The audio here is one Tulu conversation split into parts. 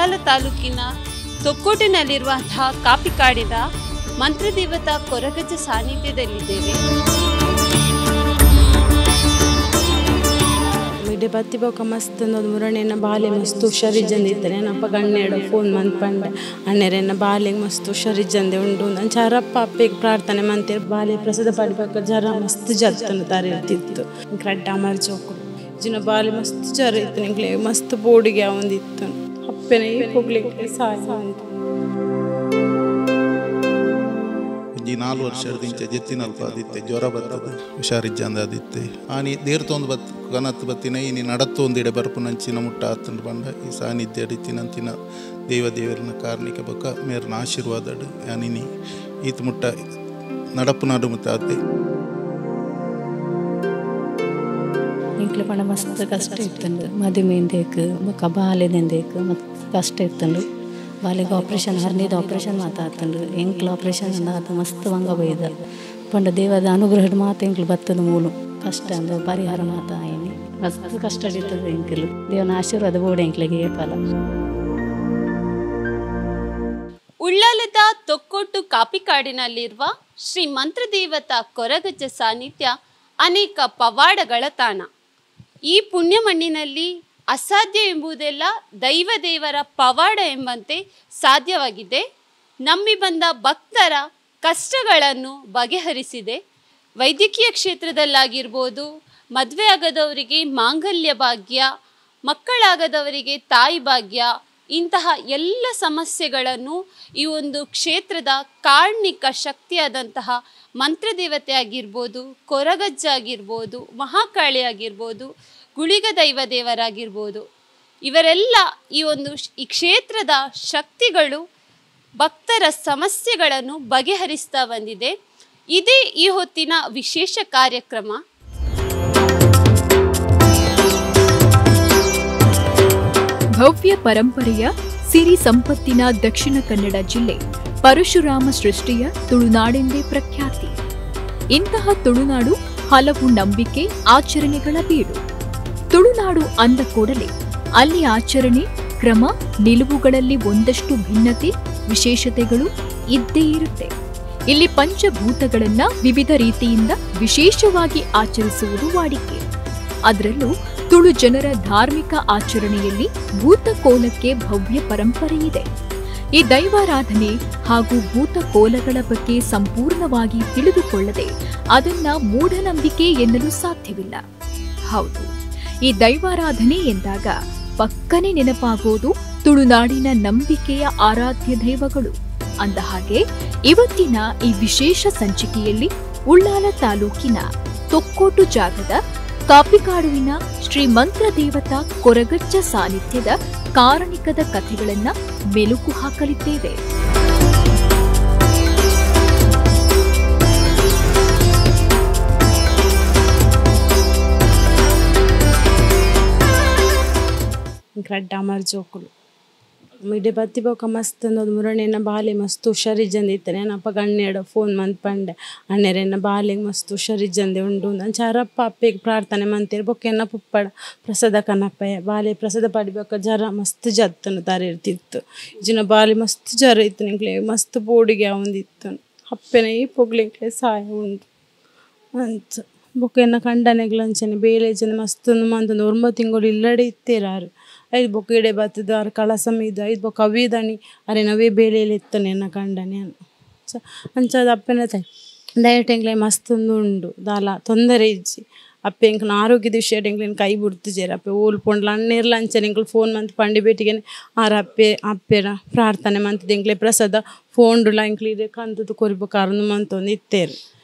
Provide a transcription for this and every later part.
ಉಳ್ಳಾಲ ತಾಲೂಕಿನ ತೊಕ್ಕೋಟಿನಲ್ಲಿರುವಂತಹ ಕಾಪಿಕಾಡಿನ ಮಂತ್ರದೇವತಾ ಕೊರಗಜ್ಜ ಸಾನ್ನಿಧ್ಯದಲ್ಲಿದ್ದೇವೆ. ಇಡೆ ಬತ್ತಿ ಬೊಕ ಮಸ್ತ್ ಮುರಣೆನ ಬಾಲೆ ಮಸ್ತ್ ಹುಷಾರಿಜ್ಜಂದಿತ್ತನೆ ನಪ್ಪ ಗಣ್ಣೆಡು ಫೋನ್ ಮಂತ್ ಪಂಡೆ ಅಣ್ಣೆರೆನ್ನ ಬಾಲೆಗೆ ಮಸ್ತ್ ಹುಷಾರಿಜ್ಜಂದೆ ಉಂಡು ಅಂಚ ಅರಪ್ಪ ಅಪ್ಪೆಗೆ ಪ್ರಾರ್ಥನೆ ಮಂತೇರು ಬಾಲೆ ಪ್ರಸಾದ ಪಾಡಿಬೊಕ ಜರ ಮಸ್ತ್ ಜತ್ತನು ತಾರೆ ಇರ್ತಿತ್ತು. ರಡ್ಡ ಅಮರ್ ಜೋಕುಲು ಜಿನ ಬಾಲೆ ಮಸ್ತ್ ಜರ ಇತ್ತು ನಿಂಕ್ಲೆ ಮಸ್ತ್ ಬೋಡಿಗೆ ಆವೊಂದಿತ್ತು ಅಪ್ಪೆನ ಈ ಪೊಗ್ಲಿಗೆ ಸಹಾಯ ಉಂಟು. ಒಂಜಿ 4 ವರ್ಷದಿಂಚ ಜೆತ್ತಿನಲ್ಪ ಆದಿತ್ತೆ ಜ್ವರ ಬರ್ತದೆ ಹುಷಾರಿಜ್ಜಂದ ಆದಿತ್ತೆ ಆನಿ ದೇರ್ತೊಂದು ಬತ್ ಕನತ್ತು ಬತ್ತಿನ ಇನಿ ನಡತ್ತು ಒಂದಿಡೆ ಬರ್ಪುನಂಚಿನ ಮುಟ್ಟ ಆತಂಡು ಬಂಡ ಈ ಸಾನ್ನಿಧ್ಯ ಅಡಿತಿನಂತಿನ ದೇವ ದೇವರನ ಕಾರ್ಣಿಕ ಬೊಕ್ಕ ಮೇರ್ನ ಆಶೀರ್ವಾದಡು ಆನಿನಿ ಈತ ಮುಟ್ಟ ನಡಪು ನಡು ಮುಟ್ಟ ಆತೆ. ಎಂಕ್ಲೆ ಪಂಡ ಮಸ್ತ್ ಕಷ್ಟ ಇತ್ತುಂಡು ಮದಿಮೆಂದೇಕ್ ಬೊಕ್ಕ ಬಾಲೆದೆಂದೇಕ್ ಮಸ್ತ್ ಕಷ್ಟ ಇತ್ತುಂಡು. ಬಾಲೆಗ್ ಆಪ್ರೇಷನ್ ಹರ್ನಿದ ಆಪ್ರೇಷನ್ ಮಾತಾತುಂಡು ಎಂಕ್ಲ ಆಪ್ರೇಷನ್ ಆತ ಮಸ್ತ್ ವಂಗ ಬೈದ ಪಂಡ ದೇವದ ಅನುಗ್ರಹಡ್ ಮಾತ ಎಂಕ್ಲು ಬತ್ತದ ಮೂಲು ಕಷ್ಟ ಅಂದು ಪರಿಹಾರ ಮಾತ ಆಯ್ನಿ ಮಸ್ತ್ ಕಷ್ಟ ಇರ್ತದೆ ಎಂಕ್ಲು ದೇವನ ಆಶೀರ್ವಾದ ಬೋಡು ಎಂಕ್ಲೆಗೆ ಏಪಲ. ಉಳ್ಳಾಲದ ತೊಕ್ಕೊಟ್ಟು ಕಾಪಿಕಾಡಿನಲ್ಲಿರುವ ಶ್ರೀ ಮಂತ್ರದೇವತಾ ಕೊರಗಜ್ಜ ಸಾನ್ನಿಧ್ಯ ಅನೇಕ ಪವಾಡಗಳ ತಾಣ. ಈ ಪುಣ್ಯ ಮಣ್ಣಿನಲ್ಲಿ ಅಸಾಧ್ಯ ಎಂಬುದೆಲ್ಲ ದೈವ ದೇವರ ಪವಾಡ ಎಂಬಂತೆ ಸಾಧ್ಯವಾಗಿದೆ. ನಂಬಿ ಬಂದ ಭಕ್ತರ ಕಷ್ಟಗಳನ್ನು ಬಗೆಹರಿಸಿದೆ. ವೈದ್ಯಕೀಯ ಕ್ಷೇತ್ರದಲ್ಲಾಗಿರ್ಬೋದು, ಮದುವೆ ಆಗದವರಿಗೆ ಮಾಂಗಲ್ಯ ಭಾಗ್ಯ, ಮಕ್ಕಳಾಗದವರಿಗೆ ತಾಯಿ ಭಾಗ್ಯ, ಇಂತಹ ಎಲ್ಲ ಸಮಸ್ಯೆಗಳನ್ನು ಈ ಒಂದು ಕ್ಷೇತ್ರದ ಕಾರ್ಣಿಕ ಶಕ್ತಿಯಾದಂತಹ ಮಂತ್ರದೇವತೆ ಆಗಿರ್ಬೋದು, ಕೊರಗಜ್ಜ ಆಗಿರ್ಬೋದು, ಮಹಾಕಾಳಿ ಆಗಿರ್ಬೋದು, ಗುಳಿಗ ದೈವ ದೇವರಾಗಿರ್ಬೋದು, ಇವರೆಲ್ಲ ಈ ಒಂದು ಈ ಕ್ಷೇತ್ರದ ಶಕ್ತಿಗಳು ಭಕ್ತರ ಸಮಸ್ಯೆಗಳನ್ನು ಬಗೆಹರಿಸ್ತಾ ಬಂದಿದೆ. ಇದೇ ಈ ಹೊತ್ತಿನ ವಿಶೇಷ ಕಾರ್ಯಕ್ರಮ. ಭವ್ಯ ಪರಂಪರೆಯ ಸಿರಿ ಸಂಪತ್ತಿನ ದಕ್ಷಿಣ ಕನ್ನಡ ಜಿಲ್ಲೆ ಪರಶುರಾಮ ಸೃಷ್ಟಿಯ ತುಳುನಾಡೆಂದೇ ಪ್ರಖ್ಯಾತಿ. ಇಂತಹ ತುಳುನಾಡು ಹಲವು ನಂಬಿಕೆ ಆಚರಣೆಗಳ ಬೀಡು. ತುಳುನಾಡು ಅಂದ ಕೂಡಲೇ ಅಲ್ಲಿ ಆಚರಣೆ ಕ್ರಮ ನಿಲುವುಗಳಲ್ಲಿ ಒಂದಷ್ಟು ಭಿನ್ನತೆ ವಿಶೇಷತೆಗಳು ಇದ್ದೇ ಇರುತ್ತೆ. ಇಲ್ಲಿ ಪಂಚಭೂತಗಳನ್ನ ವಿವಿಧ ರೀತಿಯಿಂದ ವಿಶೇಷವಾಗಿ ಆಚರಿಸುವುದು ವಾಡಿಕೆ. ಅದರಲ್ಲೂ ತುಳು ಜನರ ಧಾರ್ಮಿಕ ಆಚರಣೆಯಲ್ಲಿ ಭೂತಕೋಲಕ್ಕೆ ಭವ್ಯ ಪರಂಪರೆಯಿದೆ. ಈ ದೈವಾರಾಧನೆ ಹಾಗೂ ಭೂತಕೋಲಗಳ ಬಗ್ಗೆ ಸಂಪೂರ್ಣವಾಗಿ ತಿಳಿದುಕೊಳ್ಳದೆ ಅದನ್ನ ಮೂಢನಂಬಿಕೆ ಎನ್ನಲು ಸಾಧ್ಯವಿಲ್ಲ. ಹೌದು, ಈ ದೈವಾರಾಧನೆ ಎಂದಾಗ ಪಕ್ಕನೆ ನೆನಪಾಗೋದು ತುಳುನಾಡಿನ ನಂಬಿಕೆಯ ಆರಾಧ್ಯ ದೈವಗಳು. ಅಂದಹಾಗೆ ಇವತ್ತಿನ ಈ ವಿಶೇಷ ಸಂಚಿಕೆಯಲ್ಲಿ ಉಳ್ಳಾಲ ತಾಲೂಕಿನ ತೊಕ್ಕೋಟು ಜಾಗದ ಕಾಪಿಕಾಡುವಿನ ಶ್ರೀ ಮಂತ್ರದೇವತಾ ಕೊರಗಜ್ಜ ಸಾನ್ನಿಧ್ಯದ ಕಾರಣಿಕದ ಕಥೆಗಳನ್ನು ಮೆಲುಕು ಹಾಕಲಿದ್ದೇವೆ. ರಡ್ಡ ಅಮರ್ ಜೋಕುಲು ಇಡೆ ಬತ್ತಿ ಬೊಕ ಮಸ್ತ್ ಮುರಣೆನ ಬಾಲೆ ಮಸ್ತ್ ಹುಷಾರಿಜ್ಜಂದಿತ್ತನೆ ನಪ್ಪ ಗಣ್ಣೆಡು ಫೋನ್ ಮಂತ್ ಪಂಡೆ ಅಣ್ಣೆರೆನ್ನ ಬಾಲೆಗೆ ಮಸ್ತ್ ಹುಷಾರಿಜ್ಜಂದೆ ಉಂಡು ಅಂಚ ಅರಪ್ಪ ಅಪ್ಪೆಗೆ ಪ್ರಾರ್ಥನೆ ಮಂತೇರು ಬೊಕ್ಕ ಎನ್ನ ಪುಪ್ಪಡ ಪ್ರಸಾದ ಕನಪ್ಪಯ್ಯ ಬಾಲೆ ಪ್ರಸಾದ ಪಾಡಿಬೊಕ ಜರ ಮಸ್ತ್ ಜತ್ತನು ತಾರೆ ಇರ್ತಿತ್ತು. ಜಿನ ಬಾಲೆ ಮಸ್ತ್ ಜರ ಇತ್ತು ನಿಂಕ್ಲೆ ಮಸ್ತ್ ಬೋಡಿಗೆ ಆವೊಂದಿತ್ತು ಅಪ್ಪೆನ ಈ ಪೊಗ್ಲಿಂಕ್ಲೆ ಸಹಾಯ ಉಂಟು ಅಂಚ ಬೊಕ್ಕ ಎನ್ನ ಕಂಡನೆಗ್ಲ ಅಂಚನೆ ಬೇಲೆ ಜನ ಮಸ್ತ್ ಮಂತೊಂದು 9 ತಿಂಗಳು ಇಲ್ಲಡೆ ಇತ್ತೇರಾರು ಐದು ಬೊಕ್ಕ ಇಡೆ ಬತ್ತದ ಆರು ಕಳಸ ಮೀದ ಐದು ಬೊಕ್ಕ ಅವಿದಣಿ ಅರೆ ನವೇ ಬೇಲೆಯಲ್ಲಿ ಇತ್ತಾನೆ ಎನ್ನ ಕಂಡನೆ ಅಂಚಾದ ಅಪ್ಪನ ದಯಟ್ ಎಂಕ್ಲೆ ಮಸ್ತೊಂದು ಉಂಡು ದಾಲ ತೊಂದರೆ ಇಜ್ಜಿ ಅಪ್ಪೆ ಎಂಕ್ನ ಆರೋಗ್ಯದ ವಿಷಯ ಎಂಕ್ಲೇನು ಕೈ ಬಿಡ್ತಿಜೇರು ಅಪ್ಪೆ ಓಲ್ ಪೋಂಡ್ಲ ಅಣ್ಣೇರ್ಲ ಅಂಚನೆ ಎಂಕ್ಲು ಫೋನ್ ಮಂತ್ ಪಂಡಿ ಬೇಟಿಗೆನೆ ಆರು ಅಪ್ಪೆ ಅಪ್ಪೆರ ಪ್ರಾರ್ಥನೆ ಮಂತದ ಎಂಕ್ಲೆ ಪ್ರಸಾದ ಫೋನ್ಡುಲ ಎಂಕ್ಲು ಇಡೆ ಕಂತದ್ದು ಕೊರಿಬೊಕ್ಕ ಅರಂದು ಮಂತೊಂದು ಇತ್ತೇರು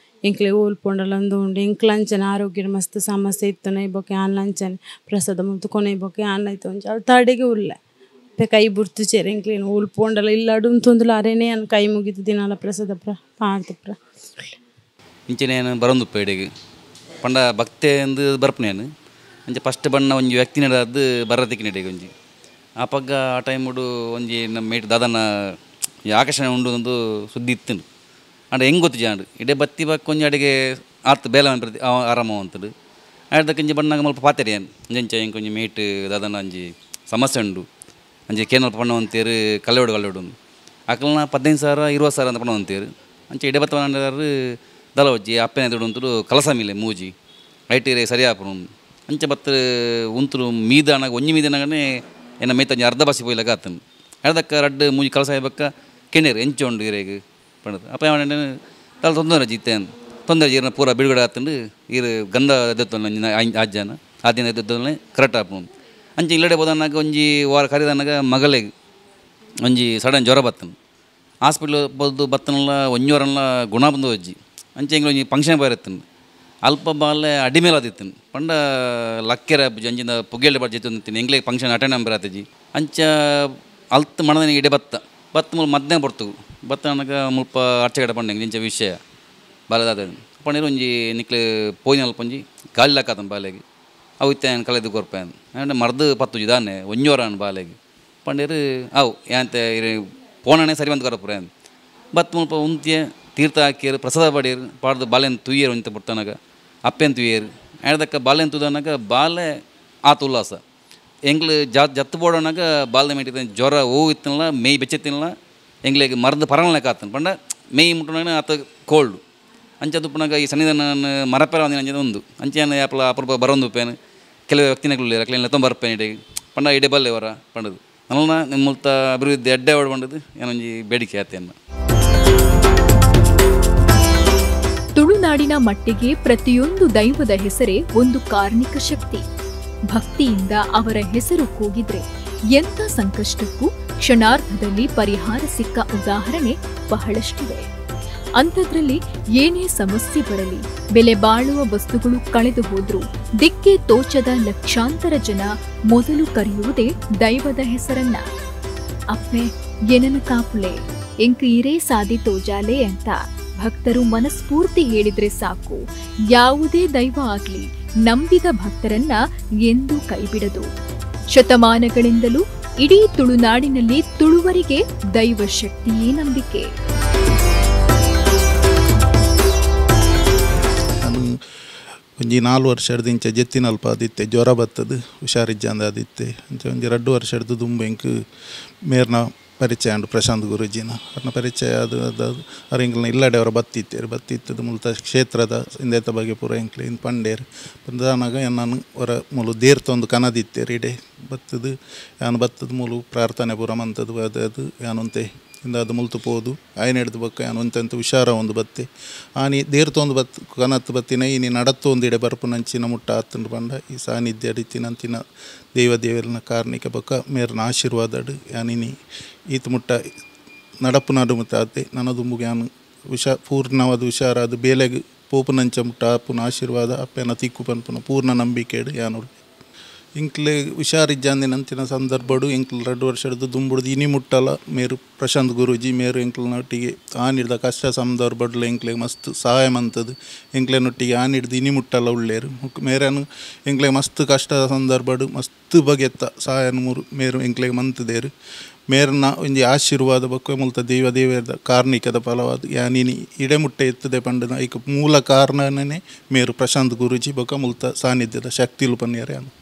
ಎಂಕ್ಲೆ ಓಲ್ ಪೋಂಡಲ ಉಂಡು ಎಂಕ್ಲ ಅಂಚನೆ ಆರೋಗ್ಯದ ಮಸ್ತ್ ಸಮಸ್ಯೆ ಇತ್ತು ನೈ ಬೊಕ್ಕೆ ಆನ್ಲ ಅಂಚನೆ ಪ್ರಸಾದ ಮತ್ತು ಕೊನೆ ಬೊಕ್ಕೆ ಆನ್ಲ ಇತ್ತು ಒಂಚ ಅಲ್ಲಿ ತಡೆಗೆ ಉಲ್ಲ ಅಪ್ಪೆ ಕೈ ಬುಡ್ತು ಚೇರು ಎಂಕ್ಲೇನು ಓಲ್ ಪೋಂಡಲ ಇಲ್ಲ ಅಡುಂತೊಂದುಲ ಅರೇನೇ ಅನ್ ಕೈ ಮುಗಿದು ದಿನಾಲ ಪ್ರಸಾದ ಪ್ರ ಪಾಡ್ದು ಪ್ರ. ಇಂಚನೆ ಬರೊಂದುಪ್ಪ ಇಡೆಗ್ ಪಂಡ ಭಕ್ತೆ ಎಂದು ಬರ್ಪನೇನು ಅಂಚೆ ಫಸ್ಟ್ ಬಣ್ಣ ಒಂಜಿ ವ್ಯಕ್ತಿ ನಡದು ಬರತಿಕ್ಕಿನ ಒಂಜಿ ಆ ಪಗ್ಗ ಆ ಟೈಮುಡು ಒಂಜಿ ನಮ್ಮ ಮೇಟ್ ದಾದನ ಆಕರ್ಷಣೆ ಉಂಡು ಒಂದು ಸುದ್ದಿ ಇತ್ತು ಅಂಡ ಹೆಂಗೆ ಗೊತ್ತು ಜಾಂಡು ಇಡೇ ಬತ್ತಿ ಬಕ್ಕ ಒಂಜಿ ಅಡಿಗೆ ಆತು ಬೇಲ ಪ್ರತಿ ಆರಾಮ ಅಂತದು ಆಯ್ದಕ್ಕೆ ಒಂಜಿ ಬಣ್ಣಾಗ ಮಲ್ಪ ಪಾತೆರಿ ಏನು ಅಂಚ ಎಂಕ್ ಒಂಜಿ ಮೇಟ್ ದಾದನ ಒಂಜಿ ಸಮಸ್ಯೆ ಉಂಡು ಅಂಚೆ ಕೇನಲ್ಪ ಪಣ್ಣ ಅಂತೀರು ಕಲ್ಲೆಡು ಕಲ್ಲೆಡು ಅಕಲ್ನ 15,000 20,000 ಅಂತ ಪಣ್ಣ ಅಂತೀರು ಅಂಚೆ ಇಡೆ ಬತ್ತವನಾರು ದಲ ವಜ್ಜಿ ಅಪ್ಪೆನ ಎದುರು ಉಂತುಡು ಕಲಸ ಮೇಲೆ ಮೂಜಿ ಐಟೀರೆ ಸರಿಯಾಪುನು ಅಂಚೆ ಬತ್ತ ಉಂತುಡು ಮೀದಾನಾಗ ಒಂಜಿ ಮೀದನಾಗನೇ ಎನ್ನ ಮೇತಂಜಿ ಅರ್ಧ ಬಾಸಿ ಪೋಯ್ಲಾಗ ಆತನು ಅರ್ಧಕ್ಕ ರಡ್ಡು ಮೂಜಿ ಕಲಸ ಬಕ್ಕ ಕೆಣೇರು ಎಂಚ ಉಂಡು ಇರೇಗ್ ಪಂಡದು ಅಪ್ಪ ತಲೆ ತೊಂದರೆ ಜಿತ್ತೆ ತೊಂದರೆ ಈರನ್ನ ಪೂರ ಬಿಡುಗಡೆ ಆತಂಡು ಈರು ಗಂಧ ಎದ್ದೊತ್ತಲ್ಲ ಆಜ್ಜನ ಆದಿನ ಎದ್ದೊತ್ತಲ್ಲ ಕರೆಕ್ಟ್ ಆಪುನು ಅಂಚೆ ಇಲ್ಲಡೆ ಹೋದನಾಗ ಒಂಜಿ ವಾರ ಕರಿದನಾಗ ಮಗಲಿಗೆ ಒಂಜಿ ಸಡನ್ ಜ್ವರ ಬತ್ತನು ಹಾಸ್ಪಿಟ್ಲ್ ಬದ್ದು ಬತ್ತನಲ್ಲ ಒಂಜೋರಲ್ಲ ಗುಣ ಬಂದು ಅಜ್ಜಿ ಅಂಚೆ ಎಂಗ್ಲ ಒಂಜಿ ಫಂಕ್ಷನ್ ಬರತ್ತನು ಅಲ್ಪ ಬಾಲೆ ಅಡಿಮೇಲೆ ಆದಿತ್ತನು ಪಂಡ ಲಕ್ಕೆರ ಅಂಚಿನ ಪುಗ್ಗೆಲೆ ಬಾಜಿ ತಿಂತೀನಿ ಎಂಗ್ಲೆ ಫಂಕ್ಷನ್ ಅಟೆಂಡ್ ಬರತ್ತಜ್ಜಿ ಅಂಚ ಅಲ್ತ್ ಮಣದನಿಗೆ ಇಡೆ ಬತ್ತ ಬತ್ತ ಮೂಲ ಮಧ್ಯಾಹ್ನ ಬರ್ತವು ಬತ್ತ ನನಗೆ ಮುಲ್ಪ ಅರ್ಚಗಡೆ ಪಂಡ ಇಂಚ ವಿಷಯ ಬಾಲೆದಾದ ಪಂಡಿರು ಒಂಜಿ ನಿಕ್ಲೆ ಪೋಯಿನ ಅಲ್ಪ ಒಂಜಿ ಗಾಳಿ ಲಾಕಾತನ ಬಾಲೆಗೆ ಅವು ಇತ್ತೆ ಕಲೆದು ಕೊರ್ಪೇನು ಅಂದ್ರೆ ಮರ್ದು ಪತ್ತುಜಿ ದಾನೆ ಒಂಜೋರಾನ್ ಬಾಲೆಗೆ ಪಂಡಿರು ಅವು ಯಾಂತೆ ಇರು ಪೋಣನೆ ಸರಿ ಬಂದು ಕೊರಪುರ ಬತ್ತ ಮುಲ್ಪ ಉಂತಿಯ ತೀರ್ಥ ಹಾಕಿಯರು ಪ್ರಸಾದ ಪಡಿಯರು ಪಾಡ್ದು ಬಾಲೆನ್ ತುಯ್ಯರು ಒಂತ ಪುಟ್ಟನಾಗ ಅಪ್ಪೆನ್ ತುಯ್ಯರು ಆಯ್ದಕ್ಕ ಬಾಲೆನ್ ತುದನಾಗ ಬಾಲೆ ಆತ ಉಲ್ಲಾಸ ಎಂಗ್ಲು ಜತ್ತು ಬೋಡೋನಾಗ ಬಾಲ್ದ ಮೇಟಿದ ಜ್ವರ ಹೂ ಇತ್ತನಲ್ಲ ಮೇಯ್ ಬೆಚ್ಚೆತ್ತಿನಲ್ಲ ಎಂಗ್ಲಿಗೆ ಮರ್ದು ಪರಮಲಕ್ಕೆ ಆತನ ಪಂಡ ಮೇಯ್ ಮುಟ್ಟನಾಗ ಆತ ಕೋಲ್ಡು ಅಂಚೆ ತುಪ್ಪನಾಗ ಈ ಸನ್ನಿಧಾನ ಮರಪೆರ ಒಂದಿನ ಅಂಚೆ ಒಂದು ಅಂಚೆ ಯಾಪಲ ಅಪರೂಪ ಬರೋಂದು ಪೇನು ಕೆಲವು ವ್ಯಕ್ತಿನಗಳು ರಕ್ಲೆಲ್ಲ ತೊಂಬ ಬರ್ಪೇನು ಇಡೆ ಪಂಡ ಇಡೆ ಬಲ್ಲೆ ಅವರ ಪಂಡದು ನನ್ನ ನಿಮ್ಮಲ್ತ ಅಭಿವೃದ್ಧಿ ಅಡ್ಡೆ ಬಂಡದು ಏನೊಂಜಿ ಬೇಡಿಕೆ ಆತೇನ. ತುಳುನಾಡಿನ ಮಟ್ಟಿಗೆ ಪ್ರತಿಯೊಂದು ದೈವದ ಹೆಸರೇ ಒಂದು ಕಾರ್ಣಿಕ ಶಕ್ತಿ. ಭಕ್ತಿಯಿಂದ ಅವರ ಹೆಸರು ಕೂಗಿದ್ರೆ ಎಂಥ ಸಂಕಷ್ಟಕ್ಕೂ ಕ್ಷಣಾರ್ಧದಲ್ಲಿ ಪರಿಹಾರ ಸಿಕ್ಕ ಉದಾಹರಣೆ ಬಹಳಷ್ಟಿವೆ. ಅಂಥದ್ರಲ್ಲಿ ಏನೇ ಸಮಸ್ಯೆ ಬರಲಿ, ಬೆಲೆ ಬಾಳುವ ವಸ್ತುಗಳು ಕಳೆದು ಹೋದ್ರೂ ದಿಕ್ಕೇ ತೋಚದ ಲಕ್ಷಾಂತರ ಜನ ಮೊದಲು ಕರೆಯುವುದೇ ದೈವದ ಹೆಸರನ್ನ. ಅಪ್ಪೆ ಏನನ್ನು ಕಾಪುಲೆ, ಎಂಕ್ ಇರೇ ಸಾದಿ ತೋಜಾಲೆ ಅಂತ ಭಕ್ತರು ಮನಸ್ಫೂರ್ತಿ ಹೇಳಿದ್ರೆ ಸಾಕು, ಯಾವುದೇ ದೈವ ಆಗ್ಲಿ ನಂಬಿದ ಭಕ್ತರನ್ನ ಎಂದೂ ಕೈಬಿಡದು. ಶತಮಾನಗಳಿಂದಲೂ ಇಡೀ ತುಳುನಾಡಿನಲ್ಲಿ ತುಳುವರಿಗೆ ದೈವ ಶಕ್ತಿಯೇ ನಂಬಿಕೆ. ನಾನು ಒಂಜಿ 4 ವರ್ಷದ ಇಂಚ ಜೆತ್ತಿನಲ್ಪ ಆದಿತ್ತೆ ಜ್ವರ ಬತ್ತದು ಹುಷಾರಿಜ್ಜಂದ ಆದಿತ್ತೆ ಅಂಚೆ ಒಂಜಿ 2 ವರ್ಷದ ದುಂಬು ಎಂಕ್ ಮೇರ್ನ ಪರಿಚಯ ಉಂಡು ಪ್ರಶಾಂತ್ ಗುರೂಜಿನ ಅವ್ರನ್ನ ಪರಿಚಯ ಅದು ಅದು ಅವ್ರ ಎಂಕ್ಲನ ಇಲ್ಲಡೆ ಅವರ ಬತ್ತಿತ್ತೇರು ಬತ್ತಿತ್ತದು ಮುಲ್ತ ಕ್ಷೇತ್ರದ ಇಂದೇತ ಬಗ್ಗೆ ಪೂರ ಎಂಕ್ಲೆ ಇನ್ನು ಪಂಡೇರು ಪಂದಾನಾಗ ನಾನು ಅವರ ಮೂಲು ದೇರ್ತೊಂದು ಕನದಿತ್ತೇರು ಇಡೆ ಬತ್ತದು ಯಾನು ಬತ್ತದ ಮೂಲು ಪ್ರಾರ್ಥನೆ ಪೂರ ಮಂತದ್ದು ಅದು ಅದು ಯಾನಂತೆ ಇಂದ ಅದು ಮುಲ್ತು ಪೋದು ಆಯ್ನ ಹಿಡ್ದು ಬಕ್ಕ ಯಾನು ಒಂತೆಂತ ಹುಷಾರ ಒಂದು ಬತ್ತೆ ಆನಿ ದೇರ್ತೊಂದು ಬತ್ ಕನತ್ತು ಬತ್ತಿನ ಇನಿ ನಡತ್ತು ಒಂದು ಇಡೆ ಬರ್ಪುನಂಚಿನ ಮುಟ್ಟ ಆತಂಡು ಪಂಡ ಈ ಸಾನ್ನಿಧ್ಯ ಅಡಿತಿನಂತಿನ ದೈವ ದೇವರನ ಕಾರ್ಣಿಕ ಬಕ್ಕ ಮೇರ್ನ ಆಶೀರ್ವಾದಡು ಯಾನಿನಿ ಈತ ಮುಟ್ಟ ನಡಪು ನಡು ಮುಟ್ಟಾತೆ ನನ್ನದುಂಬುಗೆ ಯಾನು ಪೂರ್ಣವಾದ ಹುಷಾರಾದ ಬೇಲೆಗೆ ಪೋಪುನಂಚ ಮುಟ್ಟ ಅಪ್ಪುನ ಆಶೀರ್ವಾದ ಅಪ್ಪನ ತಿಕ್ಕು ಪನ್ಪುನ ಪೂರ್ಣ ನಂಬಿಕೆಡು ಯಾನುಳ್ಳೆ ಇಂಕ್ಲೆ ಹುಷಾರಿಜ್ಜಂದಿನಂತಿನ ಸಂದರ್ಭಡು ಎಂಕ್ಲು 2 ವರ್ಷದ ದುಂಬುಡ್ದು ಇನಿ ಮುಟ್ಟಲ ಮೇರು ಪ್ರಶಾಂತ್ ಗುರೂಜಿ ಮೇರು ಎಂಕ್ಲನೊಟ್ಟಿಗೆ ಆನಿಡ್ದ ಕಷ್ಟ ಸಂದರ್ಭಡ್ಲ ಎಂಕ್ಲೆ ಮಸ್ತ್ ಸಹಾಯ ಮಂತದ್ದು ಎಂಕ್ಲೆನೊಟ್ಟಿಗೆ ಆನಿಡ್ದು ಇನಿ ಮುಟ್ಟಲ ಉಳ್ಳೇರು ಮೇರನು ಎಂಕ್ಲೆ ಮಸ್ತ್ ಕಷ್ಟ ಸಂದರ್ಭಡು ಮಸ್ತ್ ಬಗೆತ್ತ ಸಹಾಯನ ಮೂರು ಮೇರು ಎಂಕ್ಲೆಗೆ ಮಂತದೇರು ಮೇರ್ನ ಒಂಜಿ ಆಶೀರ್ವಾದ ಬೊಕ್ಕ ಮುಲ್ತ ದೈವ ದೇವರದ ಕಾರ್ಣಿಕದ ಫಲವಾದ ಯಾನಿನಿ ಇಡೆ ಮುಟ್ಟೆ ಎತ್ತದೆ ಪಂಡನ ಐಕ್ ಮೂಲ ಕಾರಣನೇ ಮೇರು ಪ್ರಶಾಂತ್ ಗುರೂಜಿ ಬೊಕ್ಕ ಮುಲ್ತ ಸಾನ್ನಿಧ್ಯದ ಶಕ್ತಿಲು ಪನ್ನಿಯರೆ ಯಾನು.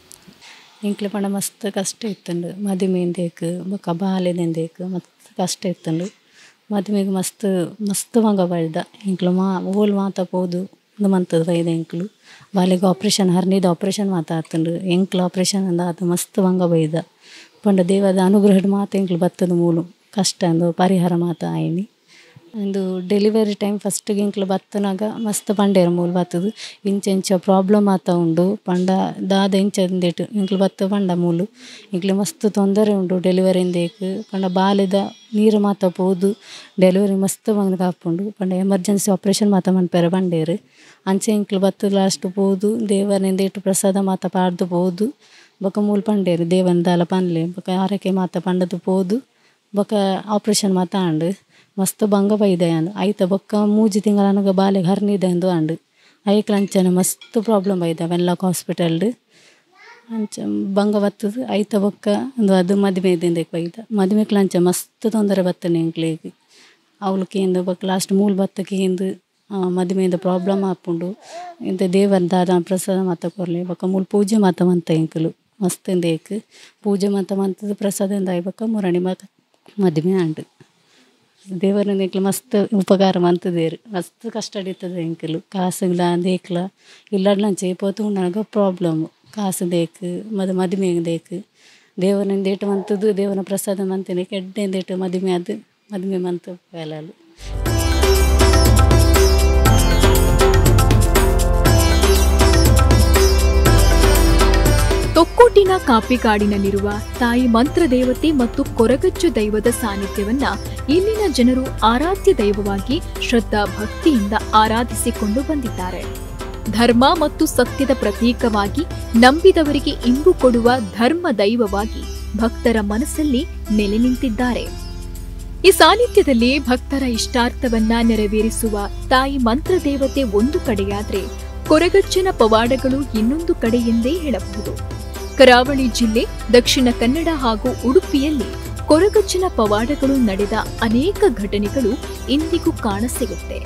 ಎಂಕ್ಲೆ ಪಂಡ ಮಸ್ತ್ ಕಷ್ಟ ಇತ್ತುಂಡು ಮದಿಮೆಂದೇಕ್ ಬೊಕ್ಕ ಬಾಲೆದೆಂದೇಕ್ ಮಸ್ತ್ ಕಷ್ಟ ಇತ್ತುಂಡು. ಮದಿಮೆಗೆ ಮಸ್ತ್ ಮಸ್ತ್ ಮಂಗ ಬಳ್ದ ಎಂಕ್ಲು ಮಾ ಓಲ್ ಮಾತ ಪೋದು ಉಂದು ಮಂತದ ಬೈದ ಎಂಕ್ಲು ಬಾಲೆಗ್ ಆಪ್ರೇಷನ್ ಹರ್ನಿದ ಆಪ್ರೇಷನ್ ಮಾತ ಆತುಂಡು ಎಂಕ್ಲು ಆಪ್ರೇಷನ್ ಅಂದ ಆತ ಮಸ್ತ್ ಮಂಗ ಬೈದ ಪಂಡ ದೇವದ ಅನುಗ್ರಹಡ್ ಮಾತ ಎಂಕ್ಲು ಬತ್ತದ ಮೂಲು ಕಷ್ಟ ಅಂದು ಪರಿಹಾರ ಮಾತ ಆಯ್ನಿ. ಒಂದು ಡೆಲಿವರಿ ಟೈಮ್ ಫಸ್ಟಿಗೆ ಎಂಕ್ಲು ಬತ್ತನಾಗ ಮಸ್ತ್ ಪಂಡೇರು ಮೂಲು ಬತ್ತದು ಇಂಚ ಇಂಚ ಪ್ರಾಬ್ಲಮ್ ಆತ ಉಂಡು ಪಂಡ ದಾದ ಇಂಚ ಇಂದೇಟು ಎಂಕ್ಲು ಬತ್ತ ಪಂಡ ಮೂಲು ಎಂಕ್ಲು ಮಸ್ತ್ ತೊಂದರೆ ಉಂಡು ಡೆಲಿವರಿ ಇಂದೇಕ್ ಪಂಡ ಬಾಲೆದ ನೀರು ಮಾತ ಪೋದು ಡೆಲಿವರಿ ಮಸ್ತ್ ಬಂದು ಕಾಪುಂಡು ಪಂಡ ಎಮರ್ಜೆನ್ಸಿ ಆಪ್ರೇಷನ್ ಮಾತ ಮನ್ಪೆರ ಪಂಡೇರು ಅಂಚೆ ಎಂಕ್ಲು ಬತ್ತು ಲಾಸ್ಟ್ ಪೋದು ದೇವರಿಂದೇಟು ಪ್ರಸಾದ ಮಾತ ಪಾಡ್ದು ಪೋದು ಬೊಕ ಮೂಲು ಪಂಡೇರು ದೇವನ ದಾಲ ಪನ್ಲೆ ಬೊಕ ಆರಕೆ ಮಾತ ಪಂಡದು ಪೋದು ಬೊಕ ಆಪ್ರೇಷನ್ ಮಾತ ಆಂಡು ಮಸ್ತ್ ಬಂಗ ಬೈದೆ ಅಂದು ಐತ ಬೊಕ್ಕ 3 ತಿಂಗಳನಗ ಬಾಲೆಗೆ ಹರ್ನಿದೆ ಅಂದು ಆಂಡು ಐಕ್ಲ ಅಂಚನೆ ಮಸ್ತ್ ಪ್ರಾಬ್ಲಮ್ ಬೈದ ವೆನ್ಲಾಕ್ ಹಾಸ್ಪಿಟಲ್ಡ್ ಅಂಚ ಬಂಗ ಬತ್ತದು ಐತ ಬೊಕ್ಕ ಅಂದು ಅದು ಮದಿಮೆ ಬೈದ ಮದಿಮೆಕ್ಲ ಅಂಚೆ ಮಸ್ತ್ ತೊಂದರೆ ಬತ್ತನೆ ಎಂಕ್ಲೆಗ್ ಅವಳು ಕೇಂದು ಬೊಕ್ಕ ಲಾಸ್ಟ್ ಮೂಲು ಬತ್ತ ಕೇಂದು ಮದಿಮೆಯಿಂದ ಪ್ರಾಬ್ಲಮ್ ಆಪುಂಡು ಇಂತ ದೇವರ ದಾದ ಪ್ರಸಾದ ಮಾತ ಕೊರ್ಲೆ ಬೊಕ್ಕ ಮೂಲು ಪೂಜೆ ಮಾತ ಮಂತ ಎಂಕುಲು ಮಸ್ತ್ ಇಂದೇಕ್ ಪೂಜೆ ಮಂತ ಮಂತದ ಪ್ರಸಾದ ಆಯ್ಬಕ್ಕ ಮುರಣಿ ಮದಿಮೆ ಆಂಡ್ ದೇವರನ್ನ ಎಂಕ್ಲ ಮಸ್ತ್ ಉಪಕಾರ ಮಂತದೇರು ಮಸ್ತ್ ಕಷ್ಟ ಇತ್ತದ ಎಂಕಲು ಕಾಸುಗ್ಲ ದೇಕ್ಲ ಇಲ್ಲಡ್ಲಂಚೆ ಪೋತು ನನಗೆ ಪ್ರಾಬ್ಲಮ್ ಕಾಸು ದೇಕ್ ಮದಿಮೆ ದೇಕ್ ದೇವರನ್ನ ದೇಟು ಮಂತದ್ದು ದೇವನ ಪ್ರಸಾದ ಮಂತೇನೆ ಕೆಡ್ಡೆ ದೇಟು ಮದಿಮೆ ಅದು ಮದಿಮೆ ಮಂತ ವೇಲಲು. ತೊಕ್ಕೊಟ್ಟಿನ ಕಾಪಿಕಾಡಿನಲ್ಲಿರುವ ತಾಯಿ ಮಂತ್ರದೇವತೆ ಮತ್ತು ಕೊರಗಜ್ಜ ದೈವದ ಸಾನ್ನಿಧ್ಯವನ್ನ ಇಲ್ಲಿನ ಜನರು ಆರಾಧ್ಯ ದೈವವಾಗಿ ಶ್ರದ್ಧಾ ಭಕ್ತಿಯಿಂದ ಆರಾಧಿಸಿಕೊಂಡು ಬಂದಿದ್ದಾರೆ. ಧರ್ಮ ಮತ್ತು ಸತ್ಯದ ಪ್ರತೀಕವಾಗಿ ನಂಬಿದವರಿಗೆ ಇಂಬು ಕೊಡುವ ಧರ್ಮ ದೈವವಾಗಿ ಭಕ್ತರ ಮನಸ್ಸಲ್ಲಿ ನೆಲೆ ನಿಂತಿದ್ದಾರೆ. ಈ ಸಾನ್ನಿಧ್ಯದಲ್ಲಿ ಭಕ್ತರ ಇಷ್ಟಾರ್ಥವನ್ನ ನೆರವೇರಿಸುವ ತಾಯಿ ಮಂತ್ರದೇವತೆ ಒಂದು ಕಡೆಯಾದರೆ ಕೊರಗಜ್ಜನ ಪವಾಡಗಳು ಇನ್ನೊಂದು ಕಡೆ ಎಂದೇ ಹೇಳಬಹುದು. ಕರಾವಳಿ ಜಿಲ್ಲೆ ದಕ್ಷಿಣ ಕನ್ನಡ ಹಾಗೂ ಉಡುಪಿಯಲ್ಲಿ ಕೊರಗಜ್ಜನ ಪವಾಡಗಳು ನಡೆದ ಅನೇಕ ಘಟನೆಗಳು ಇಂದಿಗೂ ಕಾಣಸಿಗುತ್ತೆ.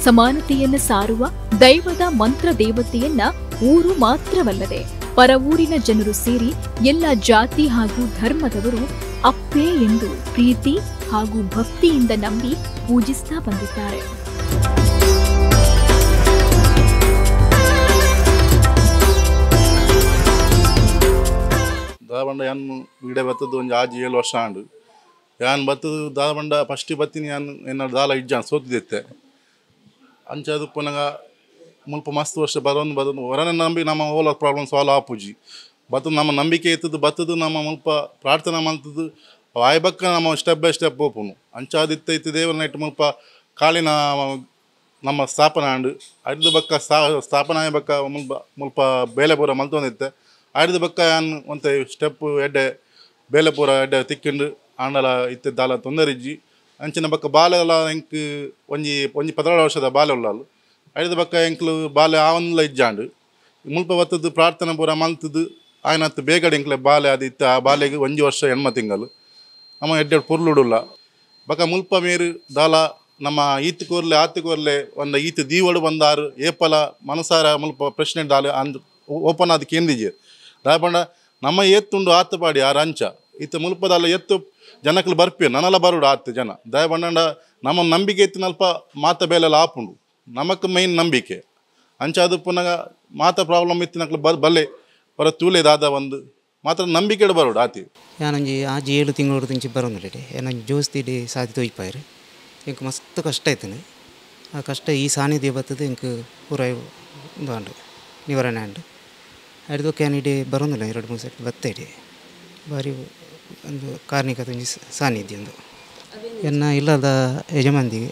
ಸಮಾನತೆಯನ್ನು ಸಾರುವ ದೈವದ ಮಂತ್ರ ದೇವತೆಯನ್ನ ಊರು ಮಾತ್ರವಲ್ಲದೆ ಪರವೂರಿನ ಜನರು ಸೇರಿ ಎಲ್ಲ ಜಾತಿ ಹಾಗೂ ಧರ್ಮದವರು ಅಪ್ಪೇ ಎಂದು ಪ್ರೀತಿ ಹಾಗೂ ಭಕ್ತಿಯಿಂದ ನಂಬಿ ಪೂಜಿಸ್ತಾ ಬಂದಿದ್ದಾರೆ. ದಾಬಂಡ ಯಾನ್ ಇಡೆ ಬತ್ತದ್ದು ಒಂಜಿ ಆಜಿ 7 ವರ್ಷ ಆಂಡು ಯಾನ್ ಬತ್ತದು ದಾಬಂಡ ಫಸ್ಟ್ ಬತ್ತೀನಿ ಯಾನ್ ಎನ್ನ ದಾಲ ಇಜ್ಜಾನ್ ಸೋತಿದ್ದೆ ಅಂಚಾದು ಪುನಗ ಮುಲ್ಪ ಮಸ್ತ್ ವರ್ಷ ಬರೋನು ಬರೋದು ಹೊರನ ನಂಬಿ ನಮ್ಮ ಓಲ ಪ್ರಾಬ್ಲಮ್ ಸಾಲ್ವ್ ಆಪುಜಿ ಬತ್ತದು ನಮ್ಮ ನಂಬಿಕೆ ಇತ್ತದು ಬತ್ತದು ನಮ್ಮ ಮುಲ್ಪ ಪ್ರಾರ್ಥನೆ ಮಾಡ್ತದ್ದು ಆಯ್ಬಕ್ಕ ನಮ್ಮ ಸ್ಟೆಪ್ ಬೈ ಸ್ಟೆಪ್ ಓಪುನು ಅಂಚಾದಿತ್ತ ಇತ್ತು ದೇವರ ನೈಟ್ ಮುಲ್ಪ ಕಾಳಿನ ನಮ್ಮ ಸ್ಥಾಪನೆ ಆಂಡು ಐದು ಬಕ್ಕ ಸ್ಥಾಪನೆ ಆಯ್ಬಕ್ಕ ಮುಲ್ಪ ಮುಲ್ಪ ಬೇಲೆ ಪೂರ ಮಲ್ತೊಂದಿತ್ತೆ ಆಯ್ದ ಬಕ್ಕ ಯಾನ್ ಒಂತೆ ಸ್ಟೆಪ್ ಎಡ್ಡೆ ಬೇಲೆ ಪೂರ ಎಡ್ಡೆ ತಿಕ್ಕಿಂಡು ಆಂಡಲ ಇತ್ತೆ ದಾಲ ತೊಂದರೆ ಇಜ್ಜಿ ಅಂಚಿನ ಬಕ್ಕ ಬಾಲೆಲ ಎಂಕ್ ಒಂಜಿ ಒಂಜಿ 16 ವರ್ಷದ ಬಾಲೆ ಉಳ್ಳಾಲು ಐದ ಬಕ್ಕ ಎಂಕ್ಲು ಬಾಲೆ ಆವನ್ಲ ಇಜ್ಜಾಂಡು ಮುಲ್ಪ ಬತ್ತದ್ದು ಪ್ರಾರ್ಥನೆ ಪೂರ ಮಲ್ತದ್ದು ಆಯ್ನತ್ತು ಬೇಗಡೆ ಎಂಕ್ಲೆ ಬಾಲೆ ಅದು ಇತ್ತು ಆ ಬಾಲೆಗೆ 1 ವರ್ಷ 8 ತಿಂಗಳು ನಮ್ಮ ಎಡ್ಡೆ ಪೊರ್ಲುಡುಲ್ಲ ಬಕ್ಕ ಮುಲ್ಪ ಮೇರು ದಾಲ ನಮ್ಮ ಈತ್ ಕೋರ್ಲೆ ಆತ್ ಕೋರ್ಲೆ ಒಂದು ಈತ್ ದೀವಡು ಬಂದಾರು ಏಪಲ ಮನಸಾರ ಮುಲ್ಪ ಪ್ರಶ್ನೆ ದಾಲ ಅಂದ್ ಓಪನ್ ಆದ ಕೇಂದ್ರಿಜೆ ದಾಪಂಡ ನಮ್ಮ ಎತ್ತುಂಡು ಆತು ಪಾಡಿ ಆ ರಂಚ ಇತ್ತ ಮುಲ್ಪದಲ್ಲ ಎತ್ತು ಜನಕ್ಕಲು ಬರ್ಪಿ ನನಲ ಬರುಡು ಆತು ಜನ ದಯಪಂಡ ನಮ್ಮ ನಂಬಿಕೆ ಎತ್ತಿನಲ್ಪ ಮಾತ ಬೇಲೆಲ್ಲ ಆಪುಂಡು ನಮಕ್ ಮೈನ್ ನಂಬಿಕೆ ಅಂಚಾದು ಪುನಃ ಮಾತ ಪ್ರಾಬ್ಲಮ್ ಇತ್ತಿನಕ್ಲು ಬಲ್ಲೆ ಬರ ತೂಲೆ ದಾದ ಒಂದು ಮಾತ್ರ ನಂಬಿಕೆ ಬರುಡು ಆತಿ. ಯಾನೊಂಜಿ ಆಜಿ 7 ತಿಂಗಳು ತಿಂಚಿ ಬರೋದಿಲ್ಲ ಏನೊಂಜಿ ಜೋಸ್ತಿಡಿ ಸಾಧ್ಯ ತೋಯ್ಪಾಯಿರು ಎಂಕ್ ಮಸ್ತ್ ಕಷ್ಟ ಆಯ್ತಾನೆ ಆ ಕಷ್ಟ ಈ ಸಾನ್ನಿಧ್ಯ ಬರ್ತದೆ ಎಂಕ್ ಪೂರ ಉಂಡು ನಿವಾರಣೆ ಆಂಡು ಅಡ್ದಕ್ಕೆ ಇಡೀ ಬರೋದಿಲ್ಲ 2-3 ಸತಿ ಬತ್ತ ಇಡೀ ಭಾರಿ ಒಂದು ಕಾರ್ಣಿಕದ ಒಂಜಿ ಸಾನ್ನಿಧ್ಯ ಒಂದು ಎನ್ನ ಇಲ್ಲದ ಯಜಮಾನ್ದಿಗೆ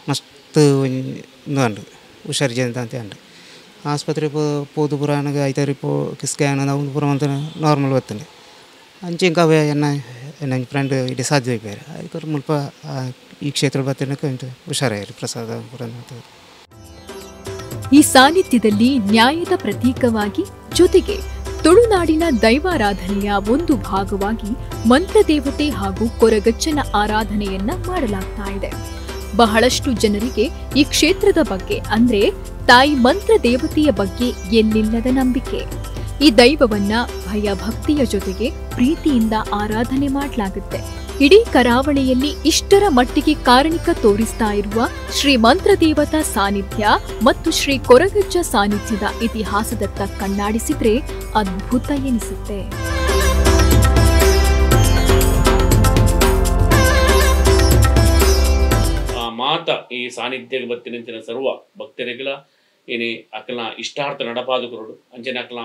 ಮಸ್ತ್ ಒಂದು ಹುಷಾರು ಜನ ಅಂತ ಅಂಡು ಆಸ್ಪತ್ರೆ ಪೋದು ಪುರಾಣಗೆ ಐತಾರಿ ಪೋ ಸ್ಕ್ಯಾನ್ ಒಂದು ಪೂರ ಅಂತ ನಾರ್ಮಲ್ ಬರ್ತದೆ ಅಂಚೆ ಇಂಕ ಅವೇ ಎನ್ನ ಎನ್ನ ಫ್ರೆಂಡ್ ಇಡೀ ಸಾಧ್ಯ ಬೇರೆ ಅದಕ್ಕೆ ಮುಲ್ಪ ಈ ಕ್ಷೇತ್ರ ಬರ್ತೇನೆ ಹುಷಾರಾಗಿರಿ ಪ್ರಸಾದ ಪೂರ. ಈ ಸಾನ್ನಿಧ್ಯದಲ್ಲಿ ನ್ಯಾಯದ ಪ್ರತೀಕವಾಗಿ ಜೊತೆಗೆ ತುಳುನಾಡಿನ ದೈವಾರಾಧನೆಯ ಒಂದು ಭಾಗವಾಗಿ ಮಂತ್ರದೇವತೆ ಹಾಗೂ ಕೊರಗಜ್ಜನ ಆರಾಧನೆಯನ್ನ ಮಾಡಲಾಗ್ತಾ ಇದೆ. ಬಹಳಷ್ಟು ಜನರಿಗೆ ಈ ಕ್ಷೇತ್ರದ ಬಗ್ಗೆ ಅಂದ್ರೆ ತಾಯಿ ಮಂತ್ರದೇವತೆಯ ಬಗ್ಗೆ ಎಲ್ಲಿಲ್ಲದ ನಂಬಿಕೆ. ಈ ದೈವವನ್ನ ಭಯ ಭಕ್ತಿಯ ಜೊತೆಗೆ ಪ್ರೀತಿಯಿಂದ ಆರಾಧನೆ ಮಾಡಲಾಗುತ್ತೆ. ಇಡೀ ಕರಾವಳಿಯಲ್ಲಿ ಇಷ್ಟರ ಮಟ್ಟಿಗೆ ಕಾರಣಿಕ ತೋರಿಸ್ತಾ ಇರುವ ಶ್ರೀ ಮಂತ್ರದೇವತಾ ಸಾನ್ನಿಧ್ಯ ಮತ್ತು ಶ್ರೀ ಕೊರಗಜ್ಜ ಸಾನ್ನಿಧ್ಯದ ಇತಿಹಾಸದತ್ತ ಕಣ್ಣಾಡಿಸಿದ್ರೆ ಅದ್ಭುತ ಎನಿಸುತ್ತೆ. ಮಾತ ಈ ಸಾನ್ನಿಧ್ಯ ಬತ್ತಿನಂಚಿನ ಸರ್ವ ಭಕ್ತರಿಗಳ ಏನೇ ಅಕಲ ಇಷ್ಟಾರ್ಥ ನಡಪಾದಕರುಡು ಅಂಚನೆ ಅಕಲ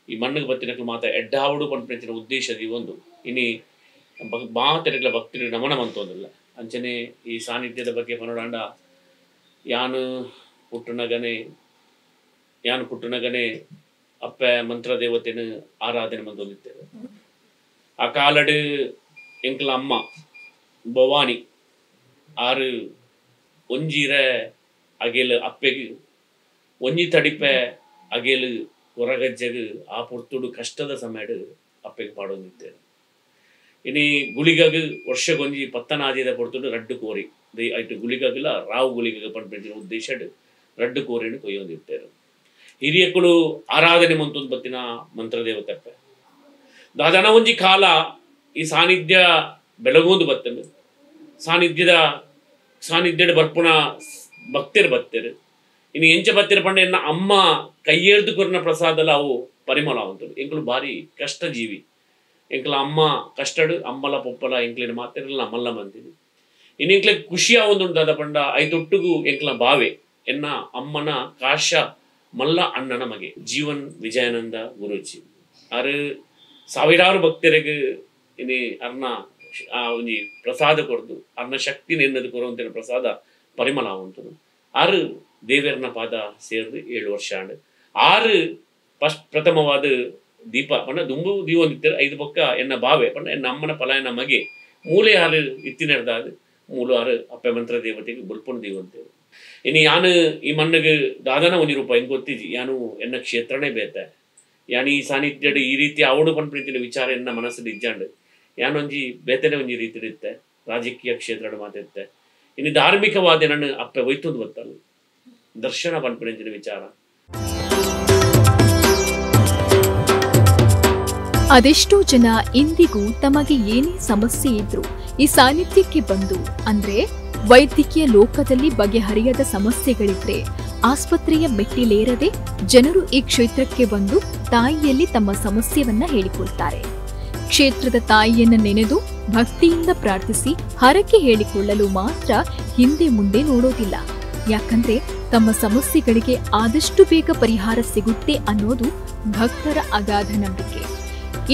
ಈ ಮಣ್ಣಿಗೆ ಬತ್ತಿನಕಲ ಮಾತ ಎಡ್ಡಾವಡು ಪನ್ಪಿನ ಉದ್ದೇಶ ಒಂದು ಇನಿ ಮಾತೆರೆಗಳ ಭಕ್ತರು ನಮನ ಮಂತೊಂದಿಲ್ಲ ಅಂಚನೆ ಈ ಸಾನ್ನಿಧ್ಯದ ಬಗ್ಗೆ ಪನೋಡಾಂಡ ಯಾನು ಪುಟ್ಟನಗನೆ ಅಪ್ಪೆ ಮಂತ್ರದೇವತೆಯನ್ನು ಆರಾಧನೆ ಮಂತೊಂದಿದ್ದೇವೆ. ಆ ಕಾಲಡು ಎಂಕಲ ಅಮ್ಮ ಭವಾನಿ ಆರು ಒಂಜೀರ ಅಗೇಲು ಅಪ್ಪೆಗೆ ಒಂಜಿ ತಡಿಪೆ ಅಗೇಲು ಕೊರಗಜ್ಜಗು ಆ ಪೊರ್ತುಡು ಕಷ್ಟದ ಸಮಯಡು ಅಪ್ಪೆಗೆ ಪಾಡೊಂದಿದ್ದೇವೆ. ಇನಿ ಗುಳಿಗಗ್ ವರ್ಷಗೊಂಜಿ ಪತ್ತನಾದಿದ ಪೊರ್ತುಡು ರಡ್ಡು ಕೋರಿ ಐಟು ಗುಳಿಗಲ್ಲ ರಾವು ಗುಳಿಗಗ ಪಂಪಿನ ಉದ್ದೇಶಡ್ ರಡ್ಡು ಕೋರಿನ ಕೊಯ್ಯೊಂದಿರ್ತೇವೆ. ಹಿರಿಯಕ್ಕಳು ಆರಾಧನೆ ಮಂತೊಂದು ಬತ್ತಿನ ಮಂತ್ರದೇವತಪ್ಪೆ ದಾದನ ಒಂಜಿ ಕಾಲ ಈ ಸಾನ್ನಿಧ್ಯ ಬೆಳಗೋದು ಬತ್ತಂಡು ಸಾನ್ನಿಧ್ಯಡ್ ಬರ್ಪುಣ ಭಕ್ತರು ಬತ್ತೇರು ಇನ್ನು ಎಂಚ ಬತ್ತಿರ ಪಂಡ ಎನ್ನ ಅಮ್ಮ ಕೈಯೇರ್ದು ಕೊರಿನ ಪ್ರಸಾದಲ ಅವು ಪರಿಮಳ ಆವಂತುಂಡು ಎಂಕುಲು ಭಾರಿ ಕಷ್ಟ ಜೀವಿ ಎಂಕಲ ಅಮ್ಮ ಕಷ್ಟಡು ಅಮ್ಮಲ ಪೊಪ್ಪಲ ಎಂಕ್ಲಿನ ಮಾತೆರ್ಲ ಮಲ್ಲ ಮಂತಿನಿ ಇನ್ನು ಎಂಕ್ಲೆ ಖುಷಿ ಆವೊಂದುಂಡು ದಾದ ಪಂಡ ಐತೊಟ್ಟುಗು ಎಂಕ್ಲ ಬಾವೆ ಎನ್ನ ಅಮ್ಮನ ಕಾಶ ಮಲ್ಲ ಅಣ್ಣನ ಮಗೆ ಜೀವನ್ ವಿಜಯಾನಂದ ಗುರೂಜಿ ಆರು ಸಾವಿರಾರು ಭಕ್ತರಿಗೆ ಇನಿ ಅರ್ನ ಆ ಒಂಜಿ ಪ್ರಸಾದ ಕೊರ್ದು ಅರ್ನ ಶಕ್ತಿನ ಎನ್ನದು ಕೊರುವಂತಿನ ಪ್ರಸಾದ ಪರಿಮಳ ಆವಂತುಂಡು ಆರು ದೇವೆರ್ನ ಪಾದ ಸೇರ್ದು 7 ವರ್ಷ ಆಂಡ್ ಆರು ಫಸ್ಟ್ ಪ್ರಥಮವಾದ ದೀಪ ಪಂಡ ದುಂಬು ದೀವೊಂದಿತ್ತೆರ್ ಐದು ಪಕ್ಕ ಎನ್ನ ಬಾವೆ ಪಂಡ ಎನ್ನ ಅಮ್ಮನ ಪಲಾಯನ ಮಗೆ ಮೂಲೆ ಆರು ಇತ್ತಿನೆರ್ದಾದ್ ಮೂಲು ಆರು ಅಪ್ಪೆ ಮಂತ್ರ ದೇವತೆಗೆ ಬುಲ್ಪುಣ ದೀವಂತೇರು ಇನ್ನು ಯಾನು ಈ ಮಣ್ಣಿಗೆ ದಾದನ ಒಂಜಿ ರೂಪ ಎಂಕ್ ಗೊತ್ತಿಜಿ ಯಾನು ಎನ್ನ ಕ್ಷೇತ್ರನೇ ಬೇತೆ ಯಾನು ಈ ಸಾನ್ನಿಧ್ಯಡ್ ಈ ರೀತಿ ಅವಡು ಪನ್ಪಿನ ವಿಚಾರ ಎನ್ನ ಮನಸ್ಸು ಇಜ್ಜಾಂಡ್ ಯಾನೊಂಜಿ ಬೇತನೆ ಒಂಜಿ ರೀತಿ ಇತ್ತೆ ರಾಜಕೀಯ ಕ್ಷೇತ್ರಡ್ ಮಾತೆತ್ತೆ ಇನ್ನು ಧಾರ್ಮಿಕವಾದ ನನ್ನ ಅಪ್ಪೆ ಒಯ್ತೊಂದು ಬತ್ತಲ್ಲ ದರ್ಶನ ಪನ್ಪಿನ ವಿಚಾರ. ಅದೆಷ್ಟೋ ಜನ ಇಂದಿಗೂ ತಮಗೆ ಏನೇ ಸಮಸ್ಯೆ ಇದ್ರೂ ಈ ಸಾನ್ನಿಧ್ಯಕ್ಕೆ ಬಂದು, ಅಂದ್ರೆ ವೈದ್ಯಕೀಯ ಲೋಕದಲ್ಲಿ ಬಗೆಹರಿಯದ ಸಮಸ್ಯೆಗಳಿದ್ರೆ ಆಸ್ಪತ್ರೆಯ ಮೆಟ್ಟಿಲೇರದೆ ಜನರು ಈ ಕ್ಷೇತ್ರಕ್ಕೆ ಬಂದು ತಾಯಿಯಲ್ಲಿ ತಮ್ಮ ಸಮಸ್ಯೆವನ್ನ ಹೇಳಿಕೊಳ್ತಾರೆ. ಕ್ಷೇತ್ರದ ತಾಯಿಯನ್ನ ನೆನೆದು ಭಕ್ತಿಯಿಂದ ಪ್ರಾರ್ಥಿಸಿ ಹರಕೆ ಹೇಳಿಕೊಳ್ಳಲು ಮಾತ್ರ ಹಿಂದೆ ಮುಂದೆ ನೋಡೋದಿಲ್ಲ. ಯಾಕಂದ್ರೆ ತಮ್ಮ ಸಮಸ್ಯೆಗಳಿಗೆ ಆದಷ್ಟು ಬೇಗ ಪರಿಹಾರ ಸಿಗುತ್ತೆ ಅನ್ನೋದು ಭಕ್ತರ ಅಗಾಧ ನಂಬಿಕೆ.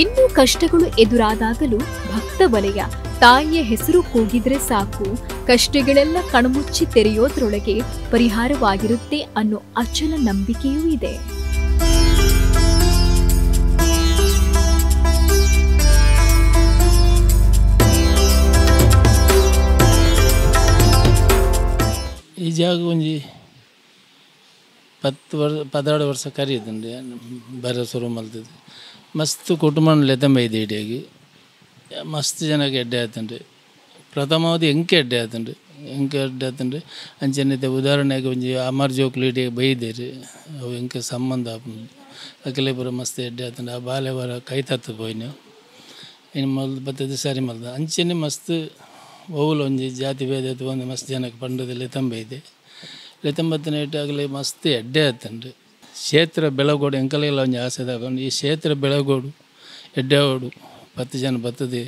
ಇನ್ನೂ ಕಷ್ಟಗಳು ಎದುರಾದಾಗಲೂ ಭಕ್ತ ವಲಯ ತಾಯಿಯ ಹೆಸರು ಕೂಗಿದ್ರೆ ಸಾಕು, ಕಷ್ಟಗಳೆಲ್ಲ ಕಣ್ಮುಚ್ಚಿ ತೆರೆಯೋದ್ರೊಳಗೆ ಪರಿಹಾರವಾಗಿರುತ್ತೆ ಅನ್ನೋ ಅಚಲ ನಂಬಿಕೆಯೂ ಇದೆ. ಈ ಜಾಗ ಒಂಜಿ 10 ವರ್ಷ 16 ವರ್ಷ ಕರಿಯುತ್ತಂಡೆ ಬರ ಶುರು ಮಲ್ತದೆ ಮಸ್ತ್ ಕುಟುಂಬ ಲೆತಂಬ ಇದೆ ಇಡಿಯಾಗಿ ಮಸ್ತ್ ಜನಕ್ಕೆ ಎಡ್ಡೆ ಆತಂಡೆ ಪ್ರಥಮವಾದ ಎಂಕೆ ಎಡ್ಡೆ ಆತಂಡೆ ಎಂಕೆ ಎಡ್ಡೆ ಆತಂಡೆ ಅಂಚನೆ ಉದಾಹರಣೆಗೆ ಒಂಜಿ ಅಮರ್ ಜೋಕ್ಲು ಇಡಿಯಾಗಿ ಬೈದೇರಿ ಅವು ಎಂಕೆ ಸಂಬಂಧ ಅಕಲೆ ಪೂರ ಮಸ್ತ್ ಎಡ್ಡೆ ಆತಂಡೆ ಆ ಬಾಲೆ ಬರ ಕೈ ತತ್ತು ಪೋಯಿನ ಇನ್ನು ಮಲ್ದು ಬತ್ತದ ಸರಿ ಮಲ್ದ ಅಂಚನೆ ಮಸ್ತ್ ಒವ್ಲು ಒಂಜಿ ಜಾತಿ ಭೇದ ಒಂದು ಮಸ್ತ್ ಜನಕ್ಕೆ ಪಂಡದ ಲೆತಂಬ ಇದೆ ಲೆತಂಬತ್ತನ ಇಟ್ಟಾಗಲೇ ಮಸ್ತ್ ಎಡ್ಡೆ ಆತಂಡ್ರಿ. ಕ್ಷೇತ್ರ ಬೆಳಗೋಡು ಎಂಕಲೆಲ್ಲ ಒಂಜಿ ಆಸೆ ದಾಕೊಂಡು ಈ ಕ್ಷೇತ್ರ ಬೆಳಗೋಡು ಎಡ್ಡೆ ಓಡು 10 ಜನ ಬರ್ತದೆ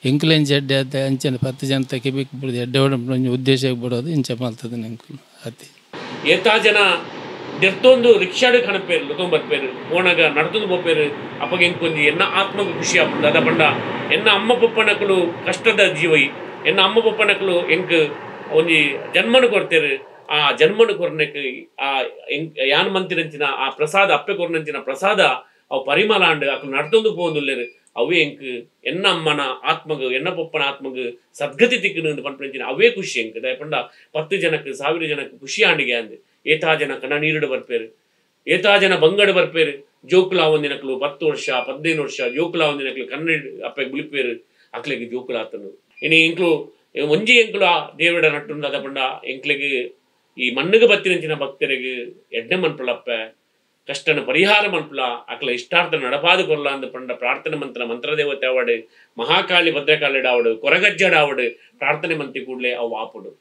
ಎಂಕಲೆ ಇಂಚ ಎಡ್ಡೆ ಆತ ಅಂಚನೆ 10 ಜನ ತಕಿಬೇಕು ಬಿಡೋದು ಎಡ್ಡೆ ಓಡು ಒಂಜಿ ಉದ್ದೇಶ ಬಿಡೋದು ಇಂಚ ಮಲ್ತದೆ ಎಂಕಲು ಅತಿ. ಏತಾ ಜನ ದೆರ್ತೊಂದು ರಿಕ್ಷಾಡು ಕಣಪೇರು ಲೊತೊಂದು ಬರ್ಪೇರು ಪೋಣಗ ನಡ್ತೊಂದು ಪೋಪೇರು ಅಪ್ಪಗೆ ಎಂಕೊಂಜಿ ಎನ್ನ ಆತ್ಮకు ಖುಷಿ ಆಪುಂಡು ಅದ ಪಂಡ ಎನ್ನ ಅಮ್ಮ ಪೊಪ್ಪನಕುಲು ಕಷ್ಟದ ಜೀವೈ ಎನ್ನ ಅಮ್ಮ ಪೊಪ್ಪನಕುಲು ಎಂಕ್ ಒಂಜಿ ಜನ್ಮನು ಕೊಡ್ತೇರು ಆ ಜನ್ಮನು ಕೊರ್ನೆಕ್ ಆ ಯಾನ್ ಮಂತಿರಂಚಿನ ಆ ಪ್ರಸಾದ ಅಪ್ಪೆ ಕೊರ್ನಂಚಿನ ಪ್ರಸಾದ ಅವು ಪರಿಮಳ ಆಂಡ್ ಅಕುಲು ನಡ್ತೊಂದು ಪೋವೊಂದುಲ್ಲೆರ್ ಅವೇ ಎಂಕ್ ಎನ್ನ ಅಮ್ಮನ ಆತ್ಮಗ್ ಎನ್ನ ಪೊಪ್ಪನ ಆತ್ಮಗ್ ಸದ್ಗತಿ ತಿಕ್ಕುನು ಪನ್ಪಿನಂಚಿನ ಅವೇ ಖುಷಿ ಎಂಕ್ ದಾಯೆ ಪಂಡ 10 ಜನಕ್ಕೆ 1000 ಜನಕ್ಕೆ ಖುಷಿ ಆಂಡಿಗೆ ಅಂದ್ ಏತಾ ಜನ ಕಣ ನೀರುಡು ಬರ್ಪೇರು ಏತಾ ಜನ ಬಂಗಡು ಬರ್ಪೇರು ಜೋಕುಲ ಒಂದಿನಕ್ಲು 10 ವರ್ಷ 15 ವರ್ಷ ಜೋಕುಲ ಒಂದಿನಕ್ಲು ಕನ್ನಡ ಅಪ್ಪೆ ಬುಲಿಪೇರು ಅಕ್ಲೆಗ್ ಜೋಕುಲ ಆತನು ಇನಿ ಎಂಕ್ಲು ಒಂಜಿ ಎಂಕ್ಲು ಆ ದೇವಿಡ ನಟ್ಟುಂಡು ಅದ ಪಂಡ ಎಂಕ್ಲೆಗ್ ಈ ಮಣ್ಣಿಗೆ ಬತ್ತಿನಂಚಿನ ಭಕ್ತರಿಗೆ ಎಡ್ಡೆ ಮನ್ಪುಲಪ್ಪೆ ಕಷ್ಟನ ಪರಿಹಾರ ಮನ್ಪುಲ ಅಕ್ಲ ಇಷ್ಟಾರ್ಥ ನಡಪಾದ ಕೊರ್ಲ ಅಂದ್ ಪಂಡ ಪ್ರಾರ್ಥನೆ ಮಂತ್ರ ಮಂತ್ರದೇವತೆ ಆವಡು ಮಹಾಕಾಳಿ ಭದ್ರಕಾಳಿಡಾವಡು ಕೊರಗಜ್ಜಡಾವಡು ಪ್ರಾರ್ಥನೆ ಮಂತಿ ಕೂಡಲೇ ಅವು ಆಪುಡು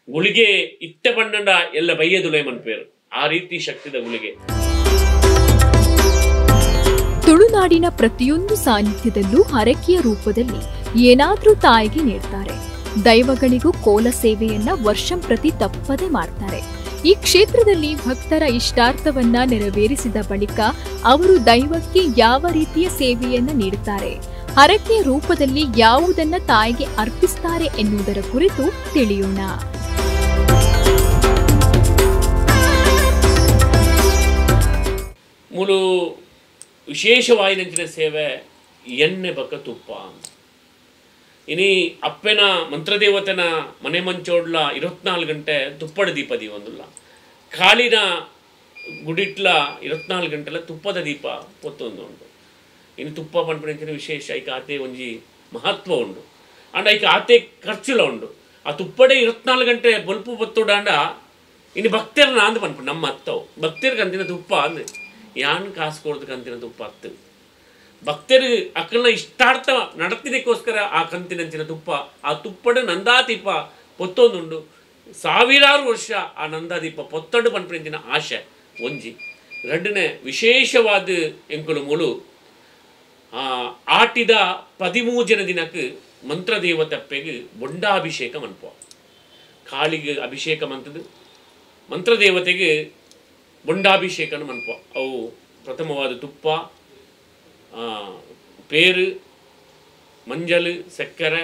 ಗುಳಿಗೆ ಇತ್ತ ಪಂಡಂಡ ಎಲ್ಲ ಬೈಯದುಲೇ ಮನ್ಪೇರು ಆ ರೀತಿ ಶಕ್ತಿದ ಗುಳಿಗೆ. ತುಳುನಾಡಿನ ಪ್ರತಿಯೊಂದು ಸಾನ್ನಿಧ್ಯದಲ್ಲೂ ಹರಕೆಯ ರೂಪದಲ್ಲಿ ಏನಾದರೂ ತಾಯಿಗೆ ನೀಡ್ತಾರೆ. ದೈವಗಳಿಗೂ ಕೋಲ ಸೇವೆಯನ್ನ ವರ್ಷಂ ಪ್ರತಿ ತಪ್ಪದೆ ಮಾಡ್ತಾರೆ. ಈ ಕ್ಷೇತ್ರದಲ್ಲಿ ಭಕ್ತರ ಇಷ್ಟಾರ್ಥವನ್ನ ನೆರವೇರಿಸಿದ ಬಳಿಕ ಅವರು ದೈವಕ್ಕೆ ಯಾವ ರೀತಿಯ ಸೇವೆಯನ್ನ ನೀಡುತ್ತಾರೆ, ಹರಕೆಯ ರೂಪದಲ್ಲಿ ಯಾವುದನ್ನ ತಾಯಿಗೆ ಅರ್ಪಿಸ್ತಾರೆ ಎನ್ನುವುದರ ಕುರಿತು ತಿಳಿಯೋಣ. ಮೂಲು ವಿಶೇಷವಾಯಿನಂಚಿನ ಸೇವೆ ಎಣ್ಣೆ ಬಕ್ಕ ತುಪ್ಪ. ಇನಿ ಅಪ್ಪೆನ ಮಂತ್ರದೇವತೆನ ಮನೆ ಮಂಚೋಡ್ಲ 24 ಗಂಟೆ ತುಪ್ಪದ ದೀಪ ದೀವೊಂದುಲ್ಲ ಕಾಳಿನ ಗುಡಿಟ್ಲ 24 ಗಂಟೆಲ ತುಪ್ಪದ ದೀಪ ಪೊತ್ತೊಂದು ಉಂಟು. ಇನ್ನು ತುಪ್ಪ ಪನ್ಪಿನಂಚಿನ ವಿಶೇಷ ಐಕ ಆತೆ ಒಂಜಿ ಮಹತ್ವ ಉಂಡು ಅಂಡ್ ಐಕ ಆತೆ ಖರ್ಚುಲ ಉಂಡು. ಆ ತುಪ್ಪಡೆ 24 ಗಂಟೆ ಬೊಲ್ಪು ಪೊತ್ತುಡಾಂಡ ಇನ್ನು ಭಕ್ತರನ್ನ ಅಂದ್ ಪನ್ಪು ನಮ್ಮ ಅತ್ತವು ಭಕ್ತರಿಗೆ ಅಂತಿನ ತುಪ್ಪ ಅಂದ್ ಯಾನ್ ಕಾಸು ಕೊಡ್ದಕ್ಕೆ ಅಂತಿನ ತುಪ್ಪ ಅತ್ತು. ಭಕ್ತರು ಅಕ್ಕಲ್ನ ಇಷ್ಟಾರ್ಥ ನಡತಿದಕ್ಕೋಸ್ಕರ ಆ ಕಂತಿನಂಚಿನ ತುಪ್ಪ ಆ ತುಪ್ಪಡು ನಂದಾದೀಪ ಪೊತ್ತೊಂದುಂಡು ಸಾವಿರಾರು ವರ್ಷ ಆ ನಂದಾದೀಪ ಪೊತ್ತಡು ಪನ್ಪಿನ ಆಶೆ ಒಂಜಿ ರಡ್ಡನೆ ವಿಶೇಷವಾದ ಎಂಕುಲು ಮೂಲು ಆಟಿದ 13 ದಿನಕ್ಕೆ ಮಂತ್ರದೇವತಪ್ಪೆಗೆ ಬೊಂಡಾಭಿಷೇಕ ಮನ್ಪುವ ಕಾಳಿಗೆ ಅಭಿಷೇಕ ಮಂತದ್ದು ಮಂತ್ರದೇವತೆಗೆ ಬೊಂಡಾಭಿಷೇಕನ ಮನ್ಪುವ ಅವು ಪ್ರಥಮವಾದ ತುಪ್ಪ ಪೇರು ಮಂಜಲು ಸಕ್ಕರೆ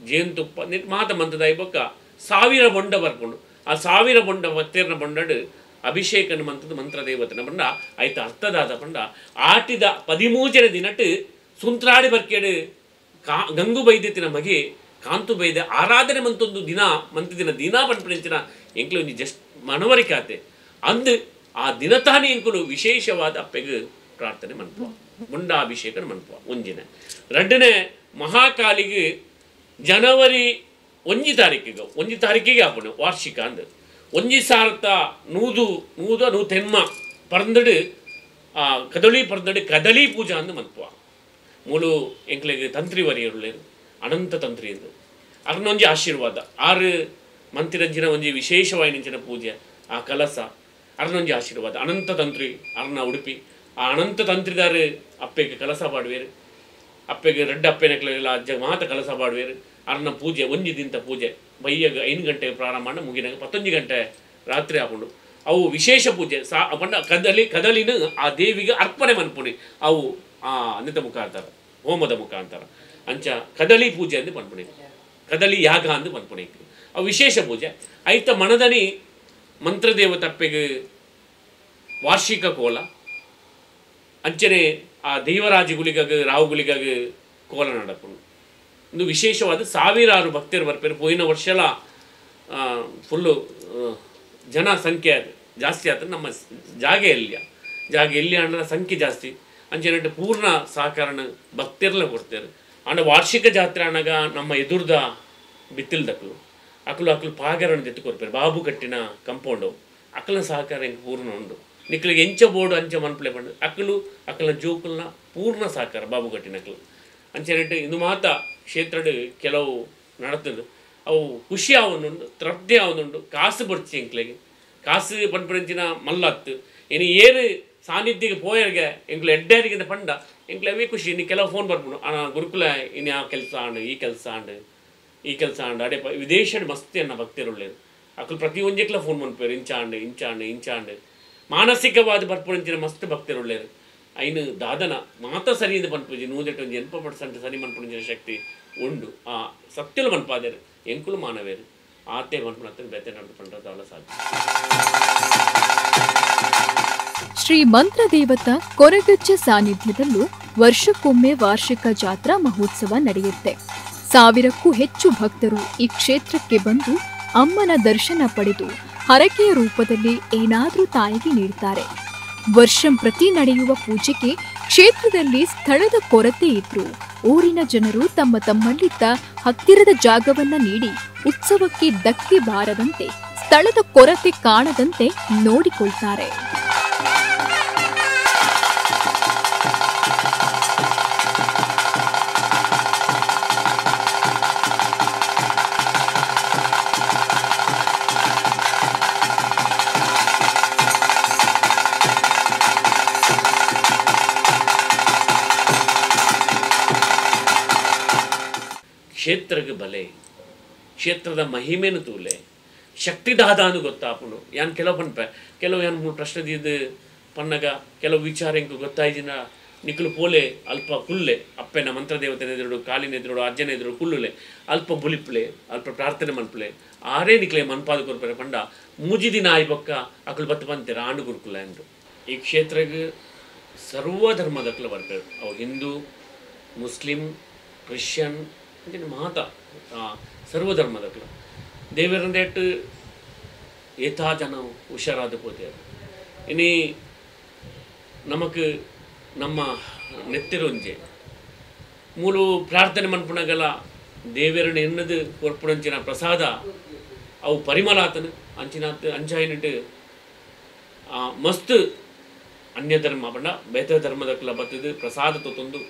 ಜೇನುತುಪ್ಪ ಮಾತ ಮಂತದ ಬೊಕ್ಕ 1000 ಬೊಂಡ ಬರ್ಕೊಂಡು ಆ 1000 ಬೊಂಡ ಬತ್ತೇರ್ನ ಬೊಂಡಡು ಅಭಿಷೇಕನ ಮಂತದ್ದು ಮಂತ್ರದೇವತನ ಬಂಡ ಆಯ್ತು ಅರ್ಥದಾದ ಪಂಡ ಆಟಿದ 13 ದಿನಟ್ಟು ಸುಂತ್ರಾಡಿ ಬರ್ಕೇಡು ಗಂಗು ಬೈದ್ಯತಿನ ಮಗೆ ಕಾಂತು ಬೈದ ಆರಾಧನೆ ಮಂತೊಂದು ದಿನ ಮಂತಿದಿನ ದಿನ ಪಂಪಿನ ಎಂಕ್ಲು ಒಂಜಿ ಜಸ್ಟ್ ಮನವರಿಕೆ ಆತೆ ಅಂದು ಆ ದಿನ ತಾನೇ ಎಂಕುಲು ವಿಶೇಷವಾದ ಅಪ್ಪೆಗೆ ಪ್ರಾರ್ಥನೆ ಮನ್ಪುವ ಮುಂಡಾಭಿಷೇಕನ ಮನ್ಪುವ ಒಂಜಿನ ರಡ್ಡನೆ ಮಹಾಕಾಲಿಗೆ ಜನವರಿ 1 ತಾರೀಕಿಗೆ 1 ತಾರೀಕಿಗೆ ಆಪುಂಡು ವಾರ್ಷಿಕ ಅಂದು 1190 ಪರ್ಂದಡು ಕದಳಿ ಪರ್ಂದಡು ಕದಳಿ ಪೂಜಾ ಅಂದು ಮನ್ಪುವ ಮೂಲು ಎಂಕ್ಲೆಗ್ ತಂತ್ರಿ ವರಿಯರುಳ್ಳೇರು ಅನಂತ ತಂತ್ರಿ ಎಂದು ಅರ್ನೊಂಜಿ ಆಶೀರ್ವಾದ ಆರು ಮಂತಿರಂಜಿನ ಒಂಜಿ ವಿಶೇಷವಾಯಿನಂಚಿನ ಪೂಜೆ ಆ ಕಲಸ ಅರ್ನೊಂಜಿ ಆಶೀರ್ವಾದ ಅನಂತ ತಂತ್ರಿ ಅರ್ನ ಉಡುಪಿ ಆ ಅನಂತ ತಂತ್ರಿದಾರು ಅಪ್ಪೆಗೆ ಕಲಸ ಪಾಡುವೇರು ಅಪ್ಪೆಗೆ ರಡ್ಡ ಅಪ್ಪೆನಕ್ಲೆಲ್ಲ ಅಜ್ಜ ಮಾತ ಕಲಸ ಪಾಡುವೇರು ಅರ್ನ ಪೂಜೆ ಒಂಜಿ ದಿನದ ಪೂಜೆ ಬಯ್ಯಗ 5 ಗಂಟೆಗೆ ಪ್ರಾರಂಭ ಮಾಡಿ ಮುಗಿನಾಗ 11 ಗಂಟೆ ರಾತ್ರಿ ಹಾಕೊಂಡು ಅವು ವಿಶೇಷ ಪೂಜೆ ಸಾ ಪಂಡ ಕದಲಿ ಕದಲಿನ ಆ ದೇವಿಗೆ ಅರ್ಪಣೆ ಮನ್ಪುಣಿ ಅವು ಆ ಅನ್ನದ ಮುಖಾಂತರ ಹೋಮದ ಮುಖಾಂತರ ಅಂಚ ಕದಲಿ ಪೂಜೆ ಅಂದು ಪನ್ಪುಣಿ ಕದಲಿ ಯಾಗ ಅಂದು ಪನ್ಪುಣಿ ಅವು ವಿಶೇಷ ಪೂಜೆ ಐತ ಮನದನಿ ಮಂತ್ರದೇವತಪ್ಪೆಗೆ ವಾರ್ಷಿಕ ಕೋಲ ಅಂಚನೆ ಆ ದೇವರಾಜ ಗುಳಿಗಾಗ ರಾವು ಗುಳಿಗಾಗ ಕೋಲ ನಡಪುಂಡು ಒಂದು ವಿಶೇಷವಾದ ಸಾವಿರಾರು ಭಕ್ತರು ಬರ್ಪೇರು ಪೋಯಿನ ವರ್ಷಲ ಫುಲ್ಲು ಜನ ಸಂಖ್ಯೆ ಜಾಸ್ತಿ ಆತ ನಮ್ಮ ಜಾಗೆ ಎಲ್ಲಿಯ ಜಾಗೆ ಎಲ್ಲಿ ಅಂದ್ರೆ ಸಂಖ್ಯೆ ಜಾಸ್ತಿ ಅಂಚನೆ ಪೂರ್ಣ ಸಹಕಾರನ ಭಕ್ತರೆಲ್ಲ ಕೊಡ್ತಾರೆ ಅಂಡ ವಾರ್ಷಿಕ ಜಾತ್ರೆ ಅನ್ನಾಗ ನಮ್ಮ ಎದುರ್ದ ಬಿತ್ತಿಲ್ದಕ್ಲು ಅಕ್ಲು ಅಕ್ಲು ಪಾಗರನ್ನು ದೆತ್ತು ಕೊರ್ಪೇರು ಬಾಬು ಕಟ್ಟಿನ ಕಂಪೌಂಡು ಅಕ್ಲನ ಸಹಕಾರ ಎಂಕ್ ಪೂರ್ಣ ಉಂಡು ನಿಕ್ಲಿಗೆ ಎಂಚ ಬೋರ್ಡು ಅಂಚ ಮನ್ಪ್ಲೆ ಪಂಡು ಅಕ್ಲು ಅಕ್ಲನ ಜೋಕುಲ್ನ ಪೂರ್ಣ ಸಹಕಾರ ಬಾಬು ಕಟ್ಟಿನ ಅಕ್ಲು ಅಂಚನೆ ಇಂದು ಮಾತ ಕ್ಷೇತ್ರಡು ಕೆಲವು ನಡತದು ಅವು ಖುಷಿ ಆವೊಂದುಂಡು ತೃಪ್ತಿ ಆವೊಂದುಂಡು ಕಾಸು ಬಡ್ಚಿ ಎಂಕ್ಲೆಗೆ ಕಾಸು ಪನ್ಪುನಂಚಿನ ಮಲ್ಲತ್ತು ಇನ್ನು ಏರು ಸಾನ್ನಿಧ್ಯಕ್ಕೆ ಪೋಯರ್ಗೆ ಎಂಕ್ಲು ಎಡ್ಡೇರಿಗಿಂತ ಪಂಡ ಎಂಕ್ಲೆ ಅವೇ ಖುಷಿ ಇನ್ನು ಕೆಲವು ಫೋನ್ ಬರ್ಪುಂಡು ಅಣ್ಣ ಗುರುಕುಲ ಇನ್ನು ಆ ಕೆಲಸ ಆಂಡು ಈ ಕೆಲಸ ಆಂಡು ಈ ಕೆಲಸ ಆಂಡು ಅಡೆ ವಿದೇಶಡ್ ಮಸ್ತಿ ಅನ್ನ ಭಕ್ತರುಳ್ಳೇರು ಅಕ್ಲು ಪ್ರತಿ ಒಂಜೆಕ್ಲ ಫೋನ್ ಮನ್ಪೇರು ಇಂಚಾಂಡು ಇಂಚಾಂಡು ಇಂಚಾಂಡು ಮಾನಸಿಕವಾದ ಬರ್ಪುನಂಚಿನ ಮಸ್ತ್ ಭಕ್ತರುಳ್ಳೇರು ಐನು ದಾದನ ಮಾತ ಸರಿಯಿಂದ ಪನ್ಪುಜಿ 180% ಸರಿ ಮನ್ಪುನಂಚಿನ ಶಕ್ತಿ ಉಂಡು ಆ ಸತ್ಯಲು ಮನ್ಪಾದೇರು ಎಂಕುಲು ಮಾನವೇರು ಆತೆ ಮನ್ಪುನತ್ತ ಬೇತೆ ನಡೆದು ಪಂಡ್ರದಾಲ ಸಾಧ್ಯ. ಶ್ರೀ ಮಂತ್ರದೇವತ ಕೊರಗಜ್ಜ ಸಾನ್ನಿಧ್ಯದಲ್ಲೂ ವರ್ಷಕ್ಕೊಮ್ಮೆ ವಾರ್ಷಿಕ ಜಾತ್ರಾ ಮಹೋತ್ಸವ ನಡೆಯುತ್ತೆ. 1000ಕ್ಕೂ ಹೆಚ್ಚು ಭಕ್ತರು ಈ ಕ್ಷೇತ್ರಕ್ಕೆ ಬಂದು ಅಮ್ಮನ ದರ್ಶನ ಪಡೆದು ಹರಕೆಯ ರೂಪದಲ್ಲಿ ಏನಾದರೂ ತಾಯಿಗೆ ನೀಡುತ್ತಾರೆ. ವರ್ಷಂಪ್ರತಿ ನಡೆಯುವ ಪೂಜೆಗೆ ಕ್ಷೇತ್ರದಲ್ಲಿ ಸ್ಥಳದ ಕೊರತೆ ಇದ್ರೂ ಊರಿನ ಜನರು ತಮ್ಮ ತಮ್ಮಲ್ಲಿದ್ದ ಹತ್ತಿರದ ಜಾಗವನ್ನ ನೀಡಿ ಉತ್ಸವಕ್ಕೆ ಧಕ್ಕೆ ಬಾರದಂತೆ ಸ್ಥಳದ ಕೊರತೆ ಕಾಣದಂತೆ ನೋಡಿಕೊಳ್ತಾರೆ. ಕ್ಷೇತ್ರಕ್ಕೆ ಬಲೆ ಕ್ಷೇತ್ರದ ಮಹಿಮೆನು ತೂಲೆ ಶಕ್ತಿದಾದಾನು ಗೊತ್ತಾಪುಂಡು ಯಾನ್ ಕೆಲವು ಪನ್ಪೆ ಕೆಲವು ಯಾನ್ ಮೂರು ಪ್ರಶ್ನೆ ದಿದ್ದು ಪನ್ನಗ ಕೆಲವು ವಿಚಾರ ಎಂಕು ಗೊತ್ತಾಯ್ದಿನ ನಿಕ್ಲು ಪೋಲೆ ಅಲ್ಪ ಕುಲ್ಲೆ ಅಪ್ಪೆನ ಮಂತ್ರದೇವತೆನ ಎದುರುಡು ಕಾಲಿನ ಎದುರುಡು ಅಜ್ಜನ ಎದುರು ಕುಲ್ಲುಲೆ ಅಲ್ಪ ಬುಲಿಪ್ಲೆ ಅಲ್ಪ ಪ್ರಾರ್ಥನೆ ಮನ್ಪುಲೆ ಆರೇ ನಿಕ್ಲೆ ಮನ್ಪಾದ ಕೊರ್ಪೆ ಪಂಡ ಮೂಜಿ ದಿನ ಆಯ್ ಬೊಕ್ಕ ಅಕುಲು ಬತ್ತು ಪಂತೆರ್ ಆಂಡು ಗುರುಕುಲ ಅಂದು. ಈ ಕ್ಷೇತ್ರಕ್ಕೆ ಸರ್ವ ಧರ್ಮದಕ್ಲು ಬರ್ಪೇರು ಅವು ಹಿಂದೂ ಮುಸ್ಲಿಂ ಕ್ರಿಶ್ಚಿಯನ್ ಮಾತ ಸರ್ವಧರ್ಮದಕ್ಲು ದೇವರಂದೇಟ್ ಏತಾ ಜನ ಹುಷಾರಾದ ಪೋತೇರು ಇನಿ ನಮಕ್ ನಮ್ಮ ನೆತ್ತಿರೊಂಜೆ ಮೂಲು ಪ್ರಾರ್ಥನೆ ಮನ್ಪುಣಗಲ ದೇವರನ್ನ ಎನ್ನದು ಕೊರ್ಪುಣಂಚಿನ ಪ್ರಸಾದ ಅವು ಪರಿಮಳಾತನು ಅಂಚಿನ ಅಂಚಾಯಿನಿಟ್ಟು ಮಸ್ತ್ ಅನ್ಯ ಧರ್ಮ ಪಂಡ ಬೇತ ಧರ್ಮದಕ್ಲ ಬತ್ತದು ಪ್ರಸಾದ ತೊತ್ತೊಂದು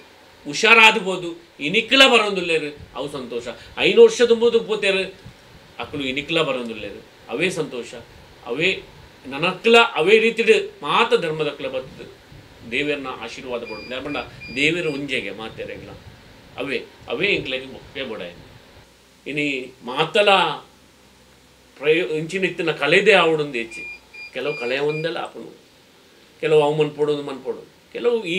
ಹುಷಾರಾದಬೋದು ಇನಿಕ್ಲ ಬರೋಂದುಲ್ಲೇರು ಅವು ಸಂತೋಷ. 5 ವರ್ಷ ದುಂಬುದು ಪೋತೇರು ಅಕ್ಕಲು ಇನಿಕ್ಲ ಬರೋಂದುಲ್ಲೇರು ಅವೇ ಸಂತೋಷ. ಅವೇ ನನಕ್ಲ ಅವೇ ರೀತಿಡು ಮಾತ ಧರ್ಮದಕ್ಲ ಬರ್ತದೆ ದೇವರನ್ನ ಆಶೀರ್ವಾದ ಪಡೋದು ಧರ್ಮಂಡ ದೇವರ ಉಂಜೆಗೆ ಮಾತೇರೆಗ್ಲ ಅವೇ ಅವೇ ಇಂಕ್ಲೆಗೆ ಮೊಕ್ಕೆ ಬೊಡ. ಇನಿ ಮಾತಲ ಇಂಚಿನ ಇತ್ತಿನ ಕಳೆದೇ ಆವಡೊಂದು ಹೆಚ್ಚಿ ಕೆಲವು ಕಳೆ ಒಂದೆಲ್ಲ ಆಪನು ಕೆಲವು ಅವು ಮನ್ಪೊಡೋದು ಮನ್ಪೊಡು ಕೆಲವು ಈ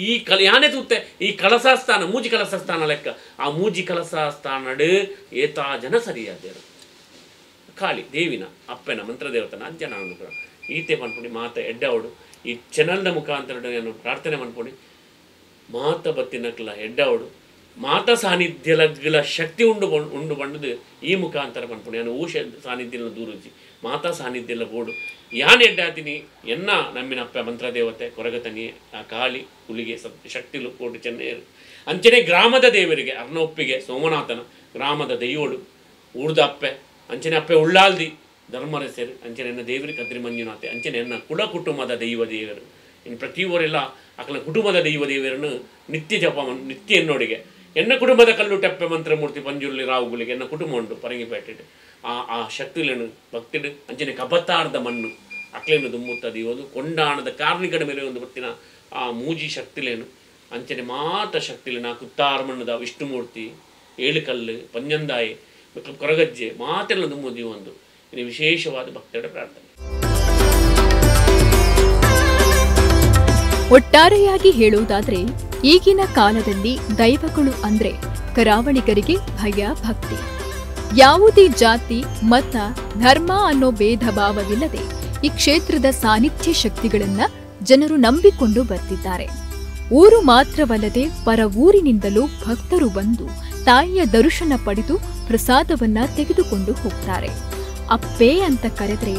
ಈ ಕಲೆ ಯಾನೇ ತೂತೆ ಈ ಕಲಸ ಸ್ಥಾನ ಮೂಜಿ ಕಲಸ ಸ್ಥಾನ ಲೆಕ್ಕ ಆ ಮೂಜಿ ಕಲಸ ಸ್ಥಾನಡು ಏತಾ ಜನ ಸರಿಯಾದೇರು ಕಾಳಿ ದೇವಿನ ಅಪ್ಪನ ಮಂತ್ರದೇವತನ ಅಜ್ಜನ ಅನುಗ್ರಹ ಈತೆ ಮನ್ಪುಡಿ ಮಾತ ಎಡ್ಡವಡು ಈ ಚಾನಲ್ನ ಮುಖಾಂತರ ನಾನು ಪ್ರಾರ್ಥನೆ ಮನ್ಪುಡಿ ಮಾತ ಬತ್ತಿನಕ್ಲ ಎಡ್ಡವಡು ಮಾತ ಸಾನ್ನಿಧ್ಯಲಗ್ಲ ಶಕ್ತಿ ಉಂಡು ಉಂಡು ಬಂಡದು ಈ ಮುಖಾಂತರ ಪನ್ಪುಡಿ ನಾನು ಊಷ ಸಾನ್ನಿಧ್ಯಲ ದೂರುಜಿ ಮಾತಾ ಸಾನ್ನಿಧ್ಯಲ ಬೋಡು ಯಾನ್ ಎಡ್ಡಾತೀನಿ ಎನ್ನ ನಮ್ಮಿನಪ್ಪ ಮಂತ್ರದೇವತೆ ಕೊರಗತನಿ ಆ ಕಾಳಿ ಹುಲಿಗೆ ಶಕ್ತಿಲು ಕೋಟಿ ಚೆನ್ನೆಯರು ಅಂಚನೆ ಗ್ರಾಮದ ದೇವರಿಗೆ ಅರ್ಣೊಪ್ಪಿಗೆ ಸೋಮನಾಥನ ಗ್ರಾಮದ ದೈವೋಡು ಊರ್ದ ಅಪ್ಪೆ ಅಂಚನೆ ಅಪ್ಪೆ ಉಳ್ಳಾಲ್ದಿ ಧರ್ಮರಸರು ಅಂಚನೆ ಎನ್ನ ದೇವರಿ ಕದ್ರಿ ಮಂಜುನಾಥೆ ಅಂಚನೆ ಎನ್ನ ಕುಲ ಕುಟುಂಬದ ದೈವ ದೇವರು ಇನ್ನು ಪ್ರತಿಯೊರೆಲ್ಲ ಅಕಲ ಕುಟುಂಬದ ದೈವ ದೇವರನ್ನು ನಿತ್ಯ ಜಪ ನಿತ್ಯ ಎನ್ನೋಡಿಗೆ ಎನ್ನ ಕುಟುಂಬದ ಕಲ್ಲು ಟೆಪ್ಪೆ ಮಂತ್ರಮೂರ್ತಿ ಪಂಜುರ್ಲಿ ರಾವುಗಳಿಗೆ ಎನ್ನ ಕುಟುಂಬ ಉಂಟು ಪರಂಗಿಪೇಟೆ ಆ ಆ ಶಕ್ತಿಲೇನು ಭಕ್ತಿಡು ಅಂಚನೆ ಕಬತಾರ್ದ ಮಣ್ಣು ಅಕ್ಲೇನು ದುಮ್ಮುತ್ತ ದೀವೊಂದು ಕೊಂಡಾಣದ ಕಾರ್ಣಿಕಡ ಮೇಲೆ ಒಂದು ಬತ್ತಿನ ಆ ಮೂಜಿ ಶಕ್ತಿಲೇನು ಅಂಚನೆ ಮಾತ ಶಕ್ತಿಲೇನ ಕುತ್ತಾರ್ ಮಣ್ಣದ ವಿಷ್ಣುಮೂರ್ತಿ ಏಳುಕಲ್ಲು ಪಂಜಂದಾಯಿ ಕೊರಗಜ್ಜೆ ಮಾತೆಲ್ಲ ದುಮ್ಮು ದೀವೊಂದು ಇನ್ನು ವಿಶೇಷವಾದ ಭಕ್ತರ ಪ್ರಾರ್ಥನೆ. ಒಟ್ಟಾರೆಯಾಗಿ ಹೇಳುವುದಾದ್ರೆ ಈಗಿನ ಕಾಲದಲ್ಲಿ ದೈವಗಳು ಅಂದ್ರೆ ಕರಾವಳಿಗರಿಗೆ ಭಯ ಭಕ್ತಿ. ಯಾವುದೇ ಜಾತಿ ಮತ ಧರ್ಮ ಅನ್ನೋ ಭೇದ ಭಾವವಿಲ್ಲದೆ ಈ ಕ್ಷೇತ್ರದ ಸಾನ್ನಿಧ್ಯ ಶಕ್ತಿಗಳನ್ನ ಜನರು ನಂಬಿಕೊಂಡು ಬರ್ತಿದ್ದಾರೆ. ಊರು ಮಾತ್ರವಲ್ಲದೆ ಪರ ಊರಿನಿಂದಲೂ ಭಕ್ತರು ಬಂದು ತಾಯಿಯ ದರ್ಶನ ಪಡೆದು ಪ್ರಸಾದವನ್ನ ತೆಗೆದುಕೊಂಡು ಹೋಗ್ತಾರೆ. ಅಪ್ಪೇ ಅಂತ ಕರೆದ್ರೆ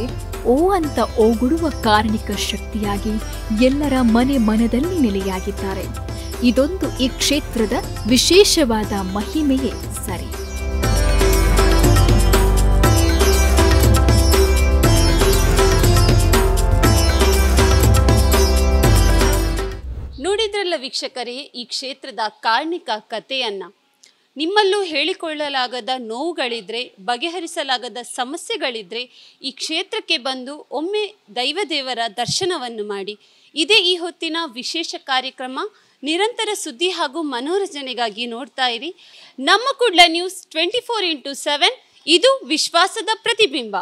ಓ ಅಂತ ಓಗುಡುವ ಕಾರಣಿಕ ಶಕ್ತಿಯಾಗಿ ಎಲ್ಲರ ಮನೆ ಮನದಲ್ಲಿ ನೆಲೆಯಾಗಿದ್ದಾರೆ. ಇದೊಂದು ಈ ಕ್ಷೇತ್ರದ ವಿಶೇಷವಾದ ಮಹಿಮೆಯೇ ಸರಿ. ನೋಡಿದ್ರಲ್ಲ ವೀಕ್ಷಕರೇ, ಈ ಕ್ಷೇತ್ರದ ಕಾರ್ಣಿಕ ಕಥೆಯನ್ನ. ನಿಮ್ಮಲ್ಲೂ ಹೇಳಿಕೊಳ್ಳಲಾಗದ ನೋವುಗಳಿದ್ರೆ, ಬಗೆಹರಿಸಲಾಗದ ಸಮಸ್ಯೆಗಳಿದ್ರೆ ಈ ಕ್ಷೇತ್ರಕ್ಕೆ ಬಂದು ಒಮ್ಮೆ ದೈವದೇವರ ದರ್ಶನವನ್ನು ಮಾಡಿ. ಇದೇ ಈ ಹೊತ್ತಿನ ವಿಶೇಷ ಕಾರ್ಯಕ್ರಮ. ನಿರಂತರ ಸುದ್ದಿ ಹಾಗೂ ಮನೋರಂಜನೆಗಾಗಿ ನೋಡ್ತಾ ಇರಿ ನಮ್ಮ ಕುಡ್ಲ ನ್ಯೂಸ್ 24x7. ಇದು ವಿಶ್ವಾಸದ ಪ್ರತಿಬಿಂಬ.